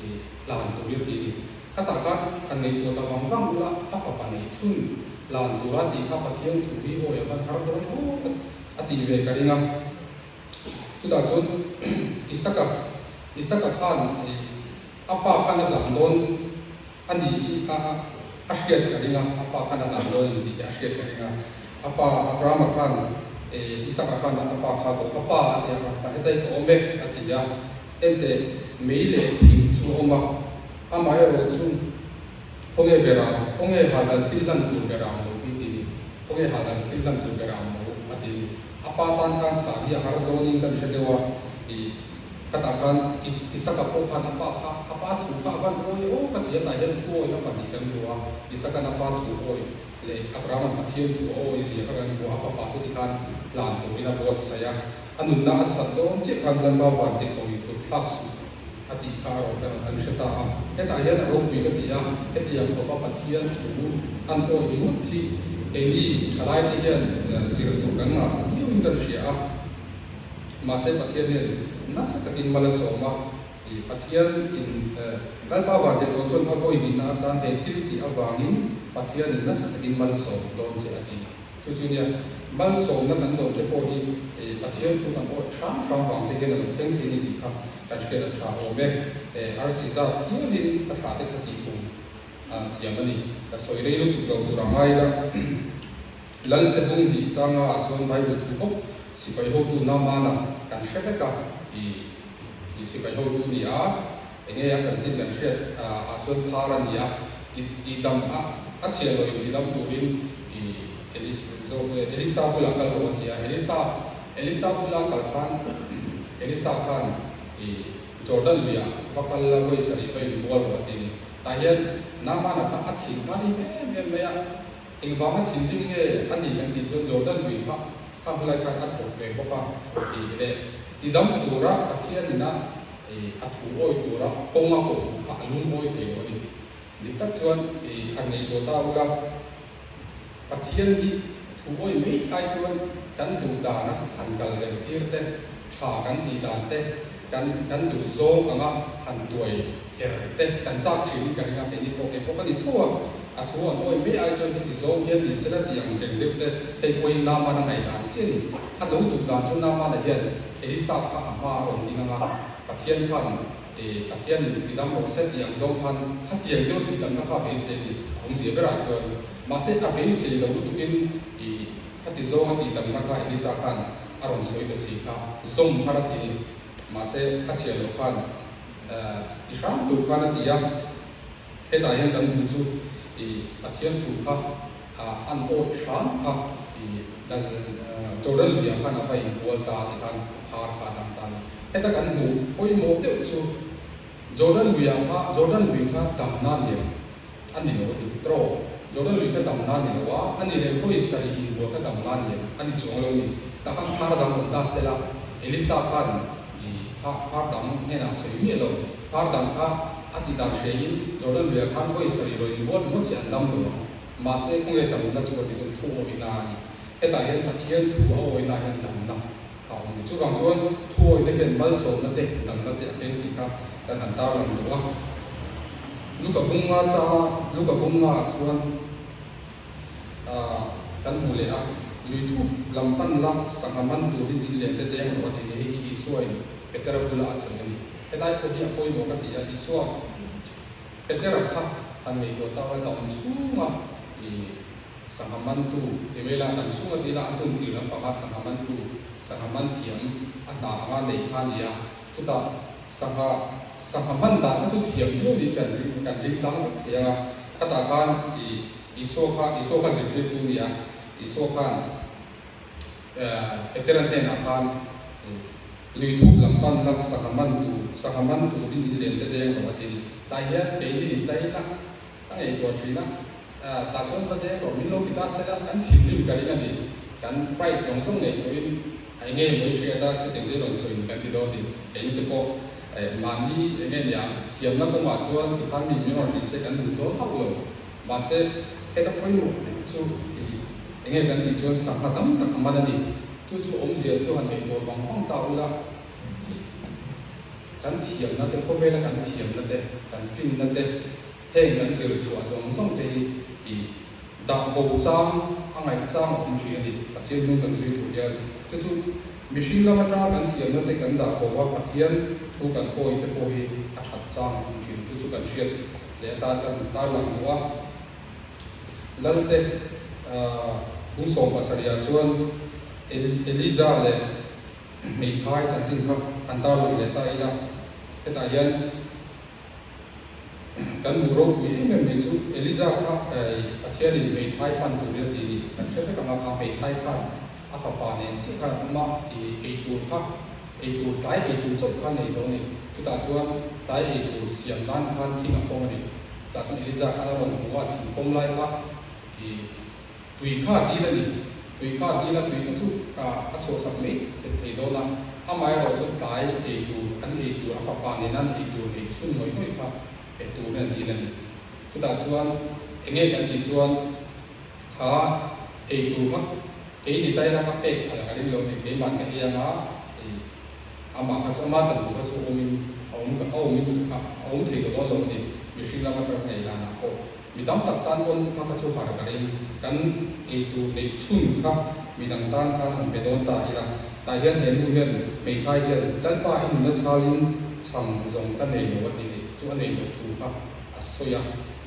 i hlan turin a ti ni. Khatah khan han ngaihtuah ta vang vang ula a fapa neih chhun hlan tura tih kha Pathian thu hi awi a van har dawn aw a tih ve ka ring a. Chutah chuan Isaka Isaka khan i a pa khan a hlan dawn a nih hi a a hriat ka ring a, a pa khan a hlan dawn a ni tih hi a hriat ka ring a. A pa Abrahama khan Isaka khan a pa kha ko ka pa a ti a, ka hetai ka awm e a ti a. Enteh, mei leh thing chu a awm a, amaherawhchu khawnge ber ang, khawnge hahdal thil hlan tur ber ang lo hi ti ni, khawnge hahdal thil hlan tur ber ang lo a ti ni. A pa tan khan chhah hi a har dawnin kan hre deuh a, ih khatah khan Isaka pawh khan a pa kha a pa thu kha a van awi aw ka ti a, tah hian thu awina pahnih kan hmu a, Isaka'n a pa thu awi leh Abrahama'n Pathian thu a awi zia kha kan hmu a, a fapa chu tikhan hlan turin a buatsaih a. A nunna a chhat dawn chiah khan Lalpa van dik ko in kut thlak suh a tih kha a rawn kan an hre ta a. Hetah hian a ropui ka ti a, hetiang khawpa Pathian thu an awih ringawt hi keini thalaite hian zir tur kan ngah viau in kan hria a. Mahse Pathian hian nasa takin mal a sawm a, i Pathian in Lalpa van dik ko chuan a vawihnihna atan he thil tih avangin Pathian in nasa takin mal sawm dawn che a ti. Chu chu nia, malsawmna kan dawn te pawh hi Pathian thu kan awih hrang hrang vang te hian a lo thleng thei ni tih kha kan hriat a tha awm e. Arsi zat hialin a thlah te kha tih kum thiam a ni. Ka sawi rei lutuk lo tur a ngai la. Lal te bung hnih changa ah chuan Bible thu bawk sipai hotu Naamana kan hre vek a, i sipai hotu ni a, enge a chanchin kan hriat ah chuan phar a ni a, tihdam a a chhiah loh in tidam turin i Elisa bulah kal rawh a ti a, Elisa Elisa bula kal khan Elisa khan i Jordan luiah va kal la vawi sarih va inbual rawh a ti a ni. Tah hian Naamana kha a thin kha a rim em em mai a, engvanga thinrim nge a ni kan tih chuan Jordan lui kha kha hulai khan a tawp ve bawk a tih leh tidam tura Pathian ina a thu awi tura kawng a kawh kha a lungawi thei lo a ni. Dik tak chuan i han ngaihtuah ta ula, Pathian hi thu awi mai ai chuan kan duh dana han kal reng tir te, tha kan tih dan te, kan kan duh zawng anga han tuai her te kan chak thin in ka ring a, keini pawh kei pawh ka ni tho a, a thu an awi mai ai chuan heti zawng hian ni sela tih ang reng deuh te, hei pawhin Naamana ngaihdan chiah a ni. A lo duh dan chu Naamana hian Elisa kha a hma a rawn ding anga Pathian khan I Pathian in tidam rawh se tih ang zawng khan khatiang deuh tihdamna kha a beisei a ni. A awmzia berah chuan mahse a beisei lo lutukin i khati zawnga tihdamna kha Elisa khan a rawn sawi ta si kha zawm thar a ti a ni. Mahse a chhiah loh khan ti hram tur khan a ti a, hetah hian kan hmu chu i Pathian thu kha an awih hram kha i Jordan luiah khan a va inbual ta ti khan a phar kha a dang ta a ni. Heta kan hmuh pawimawh deuh chu Jordan luiah kha Jordan lui kha damna a ni em? A ni lo a ti. Tro, Jordan lui kha damna a ni lo a, a ni leh vawi sarih inbual kha damna a ni em? A ni chuang lo a ni. Tah khan phar dang awm ta se la, Elisa khan i kha phar dang hnenah a sawi miah lo. Phar dang kha a tih dan hriain Jordan luiah khan vawi sarih rawn inbual ringawt chi an dam lo ang. Mahse khawnge damna chu a ti chuan thu awihna a ni. Hetah hian Pathian thu a awihna hian damna a awm a ni. Chuvang chuan thu awihna hian malsawmna te, damna te a keng tih kha kan han tarlang duh a. Luka bunga cha Luka bunga ah chuan ah kan hmu leh a, lui thup lam pan la sangha man turin in lem te deng rawh a ti ni. Hei hi Isua in Petera bula a sawi a ni. Helai pawh hi a pawimawh ka ti a, Isua Petera kha han ngaihtuah tak a dam chhunga i sangha mantu ti mai la, dam chhunga tih la an hun tir lampanga sangha mantu, sangha man thiam. a hna anga nei kha a ni a. Chutah sangha sangha hman dan kha chu thiam viau niin kan ring kan ring tlang vek thei ang a. Khatah khan ih Isua kha Isua kha zirtirtu a ni a, Isua khan Petera hnenah khan ih lui thuk lam pan la sangha man tur sangha man turin in len te deng rawh a ti a ni. Tah hian keini ni ta ila ka ngaihtuah thin a, tah chuan va deng rawh min lo ti ta sela kan thinrim ka ring a ni. Kan pride zawng zawng ngaihtuahin a enge mawi hriat a chutiang te rawn sawiin kan ti dawn ni. Keini te pawh mahni enge nia thiamna kawngah chuan tikhan mi min rawn hrilh se kan duh dawn hauh lo. Mahse heta pawimawh deuh chu enge kan tih chuan sangha tam tak a man a ni. Chu chu awmzia chu han ngaihtuah vang vang ta ula. Kan thiamna te, khawvela kan thiamna te, kan finna te, heng kan zir chhuah zawng zawng te hi i dah bo chang a ngaih chang a awm thin a ni. Pathian hnung kan zui tur hian chu chu mihring lam atanga kan thiamna te kan dah bo a, Pathian thu kan pawi te pawh hi a that chang a awm thin. Chu chu kan hriat leh atan kan tarlang duh a. Lalte Kum 17 ah chuan Elija leh Hmeithai chanchin kha han tarlang leh ta ila, hetah hian kan hmuh ropui em em mai chu Elija kha Pathianin hmeithai pan turin a ti a ni. Kan hre vek ang a, kha hmeithai khan a fapa nen chiah khan an awm a, ei tur kha ei tur tlai ei tur chauh kha a nei tawh a ni. Chutah chuan tlai ei tur siam nan khan thing a fawng a ni. Chutah chuan Elija khan a rawn hmu a, thing fawng lai kha Tui kha a dil a ni. Tui kha a dil a, tui kha chu a chhuahsak mai thei thei dawn a. Amaherawh chu tlai ei tur, an ei tur, a fapa nena an ei tur nei chhun ngawih ngawih kha pe turin an dil a ni. Chutah chuan enge kan tih chuan kha ei tur kha kei ni taila ka pek phal ka ring lo ni, keimah ka ei anga ei amah kha chu ama chan tur kha chu awmin a awm a awmin a awm thei ta dawn lo a ni, mihring lama ka ngaih danah pawh. Mi tam tak tan pawn kha kha chu har ka ring. Kan eitur neih chhun kha mi dang tan khan han pe dawn ta ila. Tah hian he nu hian hmeithai hian Lalpa i nunna chhalin chhang zawng ka nei lo a ti ni chu a nei loh thu kha a sawi a.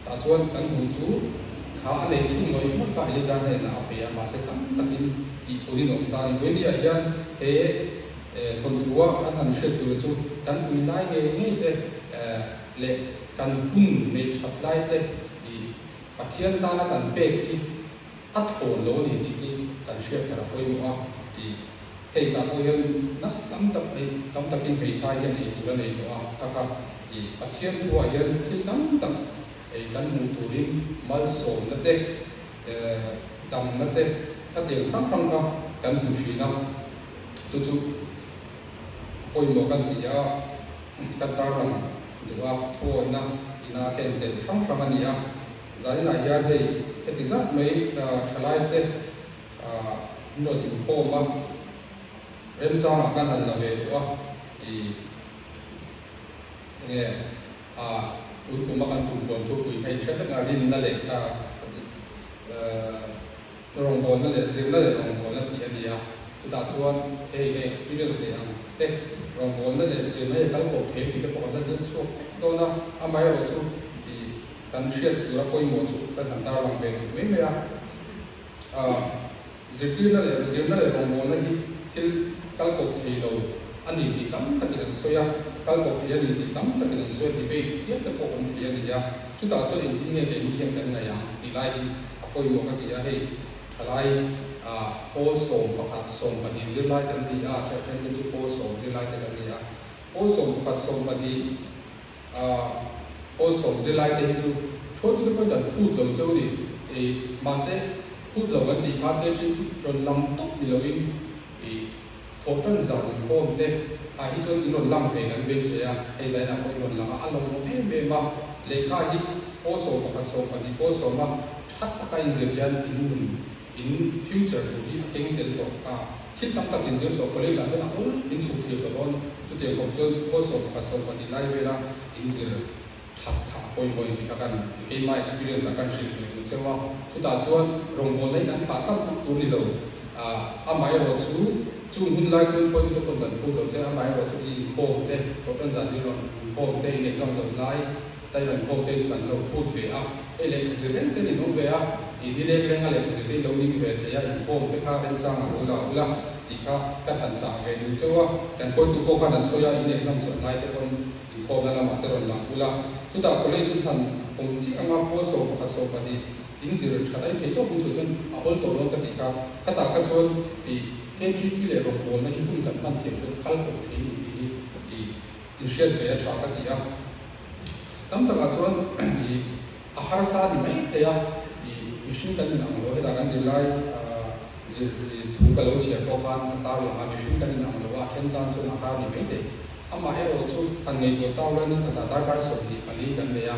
Tah chuan kan hmuh chu kha a neih chhun ngawih ngawih kha Elija hnenah a pe a, mahse tam takin tih turin a awm ta a ni. Vawinia hian he thawnthu a kan han hriat tur chu kan ui lai ngei ngei te leh kan hun neih that lai te i Pathian tana kan pek hi a thawn lo a ni tih hi kan hriat thar a pawimawh a, i hei tah pawh hian nasa tam tak ei tam takin hmeithai hian ei tur a nei tawh a, kha kha i Pathian thuah hian thil tam tak ei kan hmuh turin malsawmna te damna te khatiang hrang hrang kha kan hmu thin a, chu chu pawimawh kan ti a. Ka tarlang duh a, thuawihna ina a ken tel hrang hrang a ni a. Zaninah hian hei heti zat mai thalai te an rawn inkhawm a, remchangah kan han la ve duh a, i enge a tun kuma kan tum huan thupui kha inhre vek a, rinna leh Rawngbawlna leh zirna leh rawngbawlna tih a ni a, chutah chuan hei ka experience leh ang te, rawngbawlna leh zirna hi a kal ko thei tih te pawh kan la zir chhuak vek dawn a, amaherawh chu ih kan hriat tura pawimawh chu kan han tarlang ve duh mai mai a. Ah zirtirna leh zirna leh rawngbawlna hi thil kal ko thei lo a ni tih tam takin an sawi a, kal ko thei a ni tih tam takin an sawi a, debate hial te pawh awm thei a ni a, chutah chuan engtin nge keini hian kan ngaih ang tih lai hi A pawimawh ka ti a, hei thalai pawl 11, 12 zirlai kan ni a, ṭhiah ṭhen te chu pawl 10 zirlai te kan ni a. Pawl 11, 12, pawl 10 zirlai te hi chu hruaitute pawhin kan phut lo cheu ni. Mahse, phut lo kan tih khan te chu rawn lam tawp ni loin thawh ṭan zan inkhawm te ah hi chuan in rawn lam ve kan beisei a, hei zainah pawh in rawn lang a, a lawmawm em em a, lehkha hi pawl 11, 12, pawl 10 a ṭha taka inzir hian in nun, in future tur hi a keng tel tawh a, thil tam tak inzir tawh college ah chuan a awl in chhuk thlir tawh dawn, chutiang kawp chuan pawl 11, 12 lai vela inzir ṭhat kha a pawimawh in ti kha kan keimah experience ah kan hrilh ve duh cheu a, chutah chuan rawngbawlna hi kan thlah thlap tuk tur ni lo, amaherawh chu chung hun lai chuan khawi te pawn kan phut lo che, amaherawh chu i inkhawm te, thawhtan zan hi rawn inkhawm te, in exam zawh lai te rawn inkhawm te chu kan lo phut ve a, hei lehkha zir reng ten in awm ve a, i nileng renga lehkha zir te in lo ning ve thei a, inkhawm te kha remchang a lo la ula. tih kha kan han chah ve duh chauh a. Kan hruaitu pawh khan a sawi a, in exam chawlh lai te pawn inkhawmna lamah te rawn lang ula. Chutah college in han awm chiah anga pawl 11 12 in zir tha dai thei tawp in chu chuan a awl tawh dawn ka tih kha. Khatah kha chuan ih KGP leh rawngbawlna hi hun kan hman thiam chuan kal kawp thei ni tih hi ih inhriat ve a tha ka ti a. Tam takah chuan ih a harsa ni mai thei a, ih mihring kan inang lo, hetah kan zirlai zir thu ka lo chhiar pawh khan a tar lang a, mihring kan inang lo a, then tan chuan a har ni mai thei. Amaherawh chu han ngaihtuah tau la ni khatah darkar 24 kan nei a,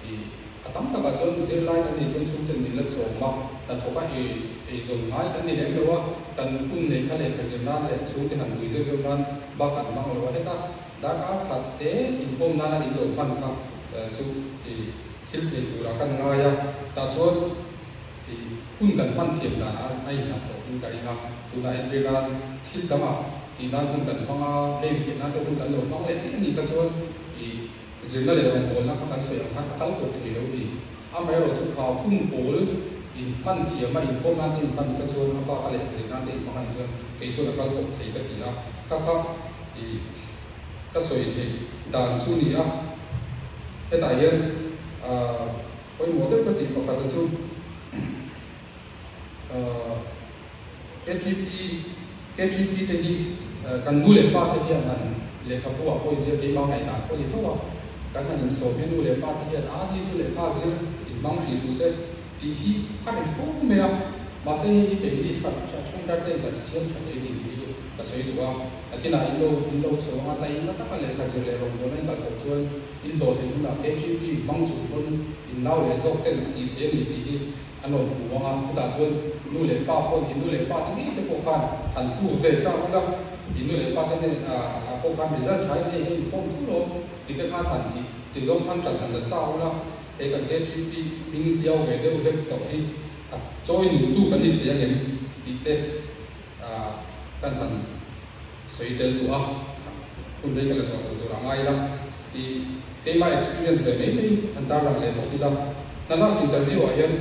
ih a tam takah chuan zirlai kan nih chuan chhungten min la chawm a, hnathawk a ei eizawn ngai kan ni lem lo a, kan hun nei kha lehkha zir nan leh chhungte han pui zeuh zeuh nan bak an hmang lo a, heta Darkar khat te inkhawm nana in lo hman kha chu i thil theih turah kan ngai a, tah chuan i hun kan hman thiam dan a inhlat tawh in ka ring a, tunah entir nan thil dangah tih nan hun kan hmang a, games tih nan te hun kan lo hmang leh tih a nih kha chuan i zirna leh rawngbawlna kha kan sawi ang khan a kal tawp thei lo ni. Amaherawh chu kha hun pawl in hman thiam a, inkhawm nan te in hman kha chuan a bak a leh zirna te in hmang a nih chuan kei chuan a kal tawp thei ka ti a, kha kha i ka sawi theih dan chu ni a. Hetah hian aah pawimawh deuh ka tih pakhat chu aah KTP KTP te hi kan nu leh pa te hian han lehkhabu ah pawh inzir keimah ngaihdan pawh ni tho a, kan han insawm hian nu leh pa te hian a ni chu lehkha zir inhmang hrih suh se tih hi a ri fo mai a, mahse hei hi keini tha tha thenkhat ten kan siam tha thei ni tih hi ka sawi duh a, nakinah in lo in lo chho anga taima taka lehkha zir leh rawngbawlna in kal tawh chuan in hlawh theih hunah KTP hmang chung pawn in nau leh zawk ten a tih theih a ni tih hi An rawn hmu ang a, chutah chuan nu leh pa pawh i nu leh pa te ngei te pawh khan han tu ve ta ula, i nu leh pa te nen ah pawh khan result tha in hei hei inkhawm thu lo ti te khan han ti ti zawng khan tan han la ta ula, hei kan KTP hming hliau ve deuh hlek tawh hi a chawi nung tu kan ni thei angem tih te kan han sawi tel duh a, hun rei ka la tawh lo tur a ngai la tih keimah experience ve mai mai an tarlang leh bawk ila. Hnanak interview ah hian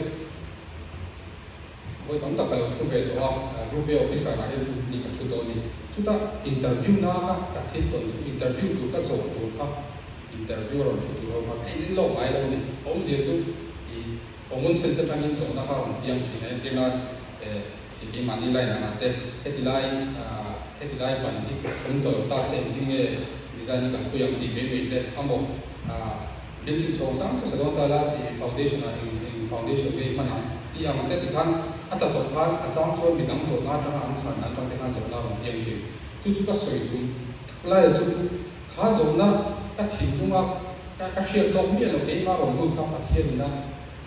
vawi tam tak ka lo thu ve tawh a, Group A officer ah hian ṭut ni ka thu dawn ni. Chutah interview na ka ka thil tawn chu interview tur ka zawh tur kha interview a rawn thu tur ho kha ka in lawk ngai lo a ni. A awmzia chu ih common sense atangin zawhna kha a rawn piang thin a, entirnan eh I keimahni line angah te heti lai heti lai ban hi awm tawh lo ta se engtin nge design hi kan pui ang tih mai mai te a maw building chhawng sang thusa dawn ta la i foundation ah eng eng foundation nge i hman ang tih ang te tikhan a tla chawp khan a chang chuan midang zawhna atanga an chhan dan atang te khan zawhna a rawn piang thin. Chu chu ka sawi tum tak laia chu kha zawhna ka thinlunga ka ka hriat lawk miah lo keimah rawn lut kha Pathian ina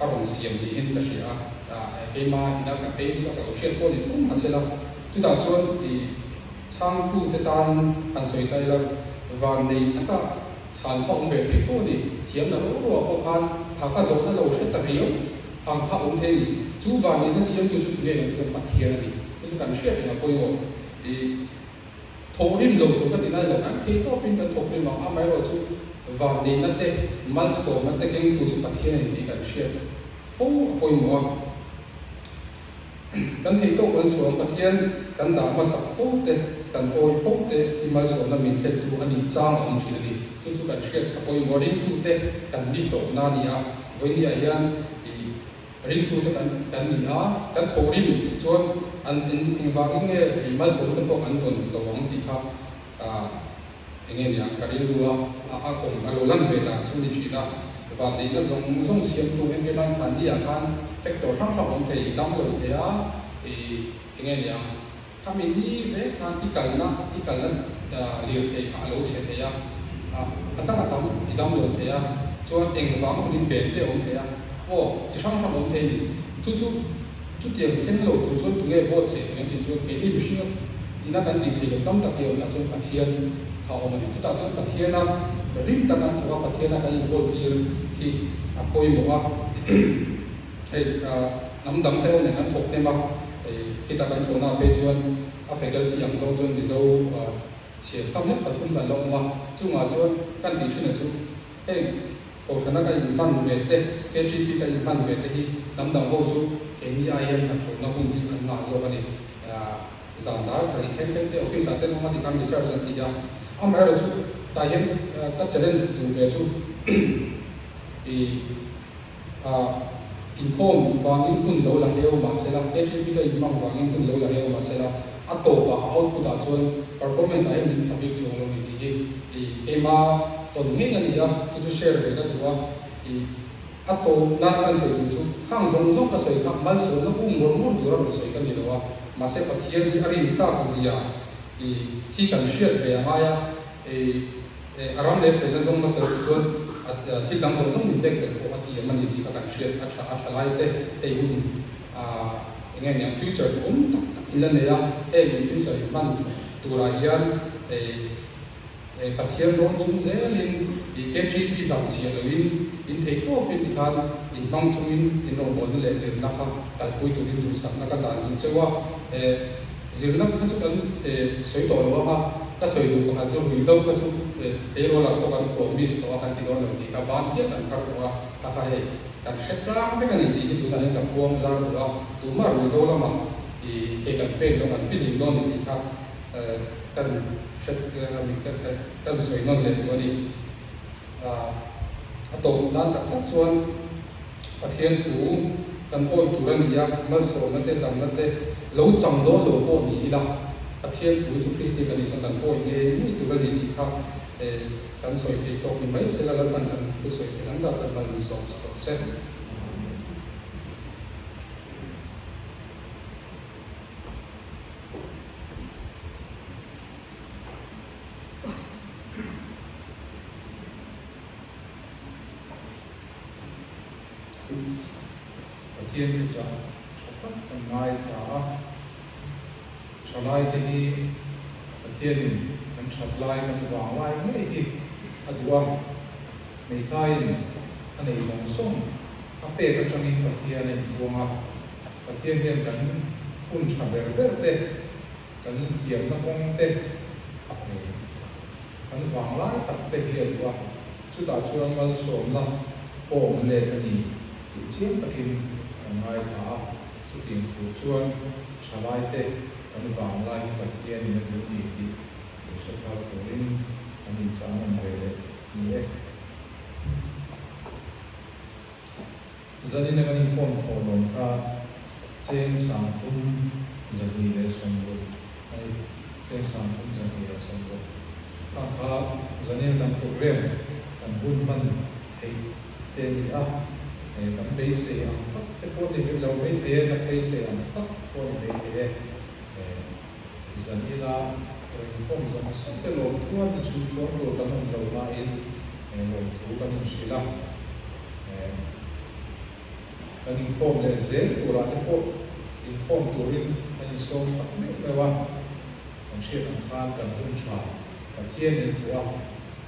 a rawn siam niin ka hria a, keimah ina ka phei chu ka lo hriat pawh ni thung mahse la, chutah chuan i chhangtute tan han sawi ta ila vannei taka chhan kha awm ve thei tho a ni, thiam la ruah ruah pawh khan tha ka zawhna lo hre ta riau ang kha awm thei a ni, chu vanneihna siamtu chu tunge ang chuan Pathian a ni, chu chu kan hriat reng a pawimawh i thawhrim lo tur ka ti nai lo, kan thei tawpin kan thawkrim ang, amaherawh chu vanneihna te, malsawmna te kengtu chu Pathian a ni tih kan hriat fo a pawimawh a. Kan thei tawk kan chhuah ang, Pathian kan dah hmasak fo te, kan awi fo te hi malsawmna min thlentu a nih chang a awm thin a ni. Chu chu kan hriat a pawimawh a, ringtute kan ni hlawhna a ni a, vawinia hian ih Ringtute kan kan ni a, kan thawhrim chuan an eng engvangin nge i malsawmte pawh an dawn lo ang tih kha eng nge niang ka rilru a, a a awm a lo lan ve dan chu ni thin a. Vanneihna zawng zawng siamtu entir nan khan ni ah khan factor hrang hrang awm thei, i dam lo thei a, i eng nge niang khami ni vek khan i kalna i kalna lirthei kha a lo chhe thei a, a dang a tam i dam lo thei a, chuan engvang pawhin pen te a awm thei a, aw chi hrang hrang a awm thei a ni. Chu chu chutiang thleng lo tur chuan tunge vote cheh thei ang tih chuan keini mihringa ina kan tih theih loh tam tak hi a awm tah chuan Pathian kha a awm a ni. Chutah chuan Pathiana rim tak an thawk a, Pathiana kan in vote tir hi a pawimawh a. Hei hnam dang te ho nen an thawk hnem a, hei khita kan thawhna ah phei chuan a faculty ang zawng chuan Mizo chhiar tam lek pathum kan la awm a, chungah chuan kan tih thin a chu heng Kohhrana ka inhman ve te, KTP ka inhman ve te hi hnam dang ho chu keini ai hian hnathawhna hun hi an ngah zawk a ni. Zan dar sarih thleng thleng te office ah ten awm a ti khan research an ti a, amaherawh chu tah hian ka challenge duh ve chu i ah inkhawm vangin hun lo la hleu mahsela KTP ka inhmang vangin hun lo la hleu mahsela a tawpah a output ah chuan performance ah hian min pha bik chuang lo ni tih hi i keima tawn ngei a ni a, chu chu share ve ka duh a i. A tawp nan kan sawi tur chu khang zawng zawng ka sawi kha malsawmna um ngawr ngawr tura rawn sawi ka ni lo a, mahse Pathian hi a rin tlak zia i hi kan hriat ve a ngai a, i a ram leh felna zawng hmasa te chuan a thil dang zawng zawng min pek belh pawh a tiam a ni tih kha kan hriat a tha a tha lai te hei hun a eng nge niang future duhawm tak tak in la nei a, heng in future in hman turah hian i Pathian rawn chung zelin i KGP hlauh chhiah loin in theih tawpin tikhan in hmang chungin in rawngbawlna leh zirna kha kalpui turin duhsakna ka dan duh cheu a. Zirna kha chu kan sawi tawh lo ang a, ka sawi duh pakhat chu ruihhlo kha chu tleirawl ah pawh kan promise tawh a kan ti dawn lo tih kha ban hial kan thar tawh a, kha kha hei kan hre tlang vek a ni tih hi tunah hian ka puang zar duh a, tumah ruihhlo lamah i ke kan pek dawn kan filim dawn ni tih kha Kan hret kan sawi nawn leh duh a ni. A tawp nan tak tak chuan Pathian thu kan awih tur a ni a, malsawmna te, damna te lo chang dawn lo pawh ni ila, Pathian thu chu Kristi kan nih chuan kan awih ngei ngei tur a ni tih kha kan sawi theih tawk ni mai sela Lalpan kan thu sawi theih an zat kan mal min sawm sa tawh se. Pathian hi chah tha tak kan ngaithla a, thalaite hi Pathianin kan that lai kan vang lai ngei hi a duh a, hmeithaiin a nei zawng zawng a pek atangin Pathian a inpuang a. Pathian hian kan hun tha ber ber te, kan thiamna kawng te a hmu. Kan vanglai tak te hi a duh a, chutah chuan malsawmna pawh awm let a ni tih chiang takin kan ngaithla a, chutiang tur chuan thalai te kan vanglai hi Pathianin a duh ni tih min hre thar turin an inchang awm ve leh ni e. Zanin a kan inkhawm thawh lawm kha cheng sangthum 260 a ni. Cheng sangthum 260. Khang kha zanin a kan program kan hun hman theih te a ni a, kan beisei ang tak te pawh ni lo mai thei e, kan beisei ang tak pawh ni mai thei e. Zanin a inkhawm zawng zawng te lawmthuan inhrilh chuang tur kan awm lo nain lawmthu kan inhrilh a. Kan inkhawm leh zel turah te pawh inkhawm turin kan insawm tak meuh meuh a, kan hriat ang khan kan hun tha Pathian in duh a,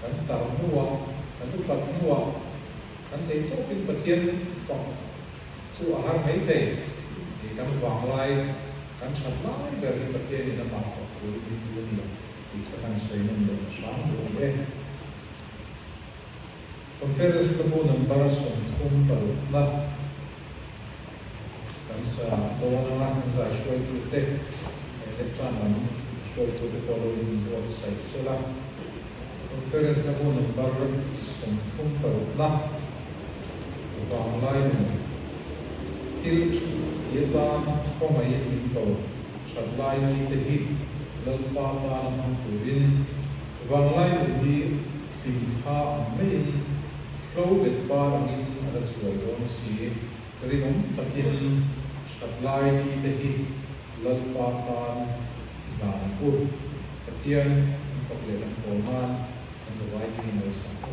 kan tar hnuah, kan upat hnuah kan thei tawkin Pathian fak chu a har mai thei. Ih kan vanglai, kan that lai ber hi Pathianin amah fak turin min duh a ni tih kha kan sawi nawm leh ta hram duh a ni e. Conference ka bu number 36 na kan sa dawn anga kan zai hruaitute electran lam hruaitute pawh lo inbuatsaih sela. Conference na bu number 36 na vanglai nun thil thi atan khawngaihin min ko that lai ni te hi Lalpa tana hmang turin vanglai nun hi Hlimthla ang maiin hlo bet par angin a la chhuai dawn si. Rinawm takin that lai ni te hi Lalpa tan i hlan ang u. Pathian an fak leh lam pawl nan an zavai dingin lo sak u.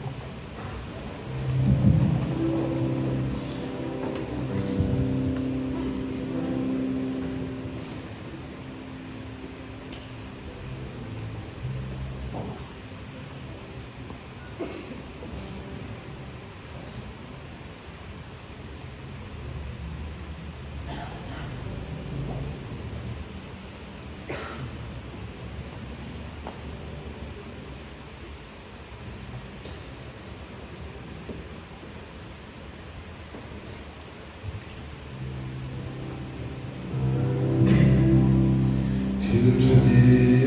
Thil tha ti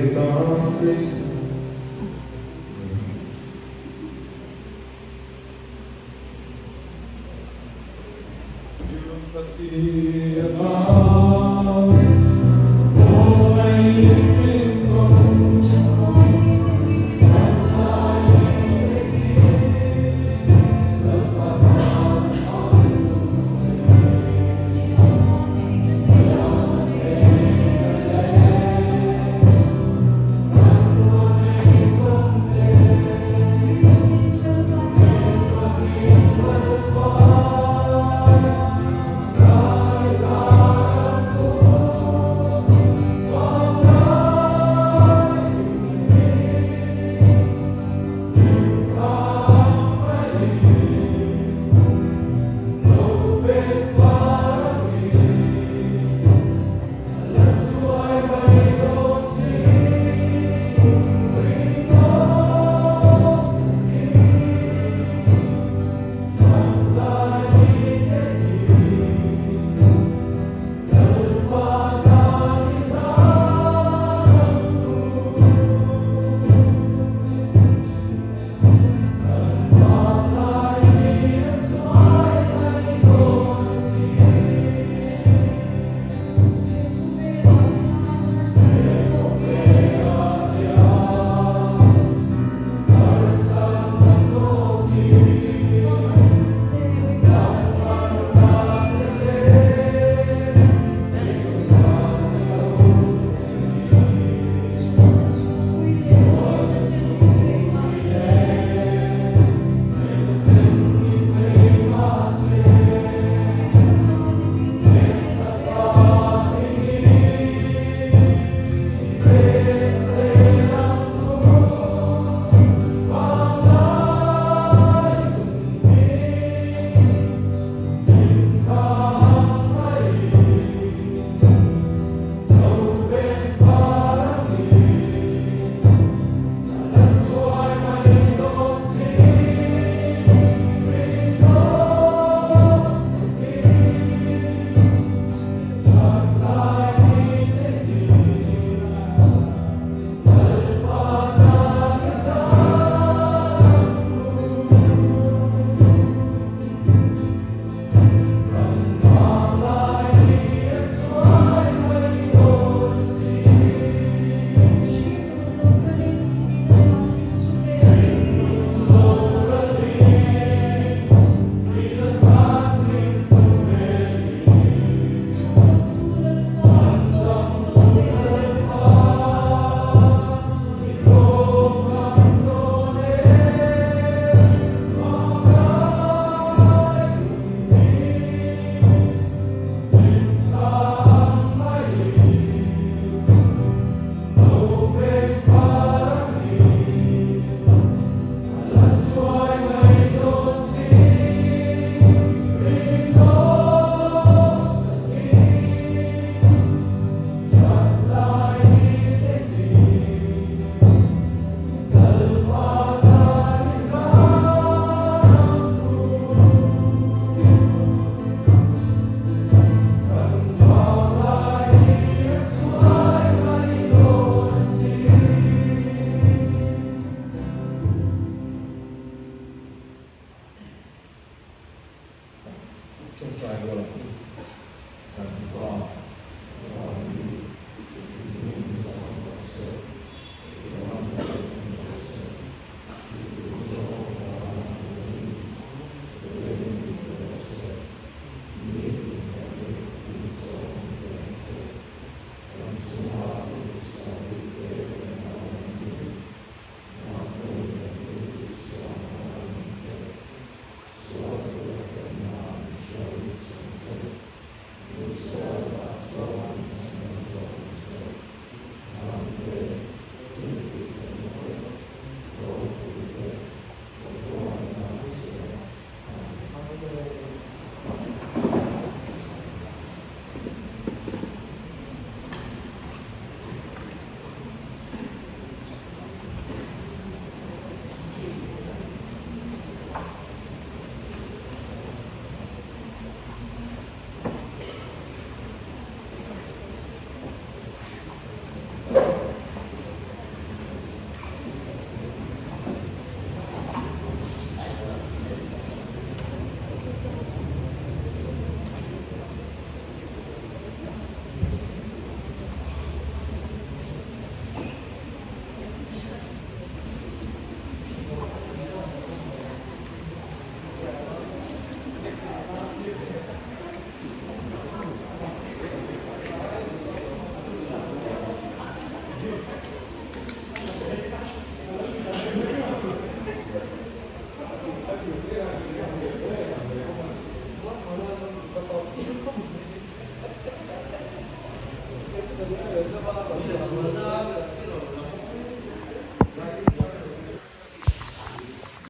atan Krista. Thil tha ti atan Khawngaih min ko. Tawngtai rual ang u. Kan Pa, Van hi i hming zam rawh se, i ram lo thleng rawh se, i duhzawng vana awmin lei ni rawh se, nitin kan ei tui zawng pe ang che, kan chunga duhsakte kan ang angin, nangpawhin kan thil duhsakna ang ang che. Sual tura tlenna an hriat sak che.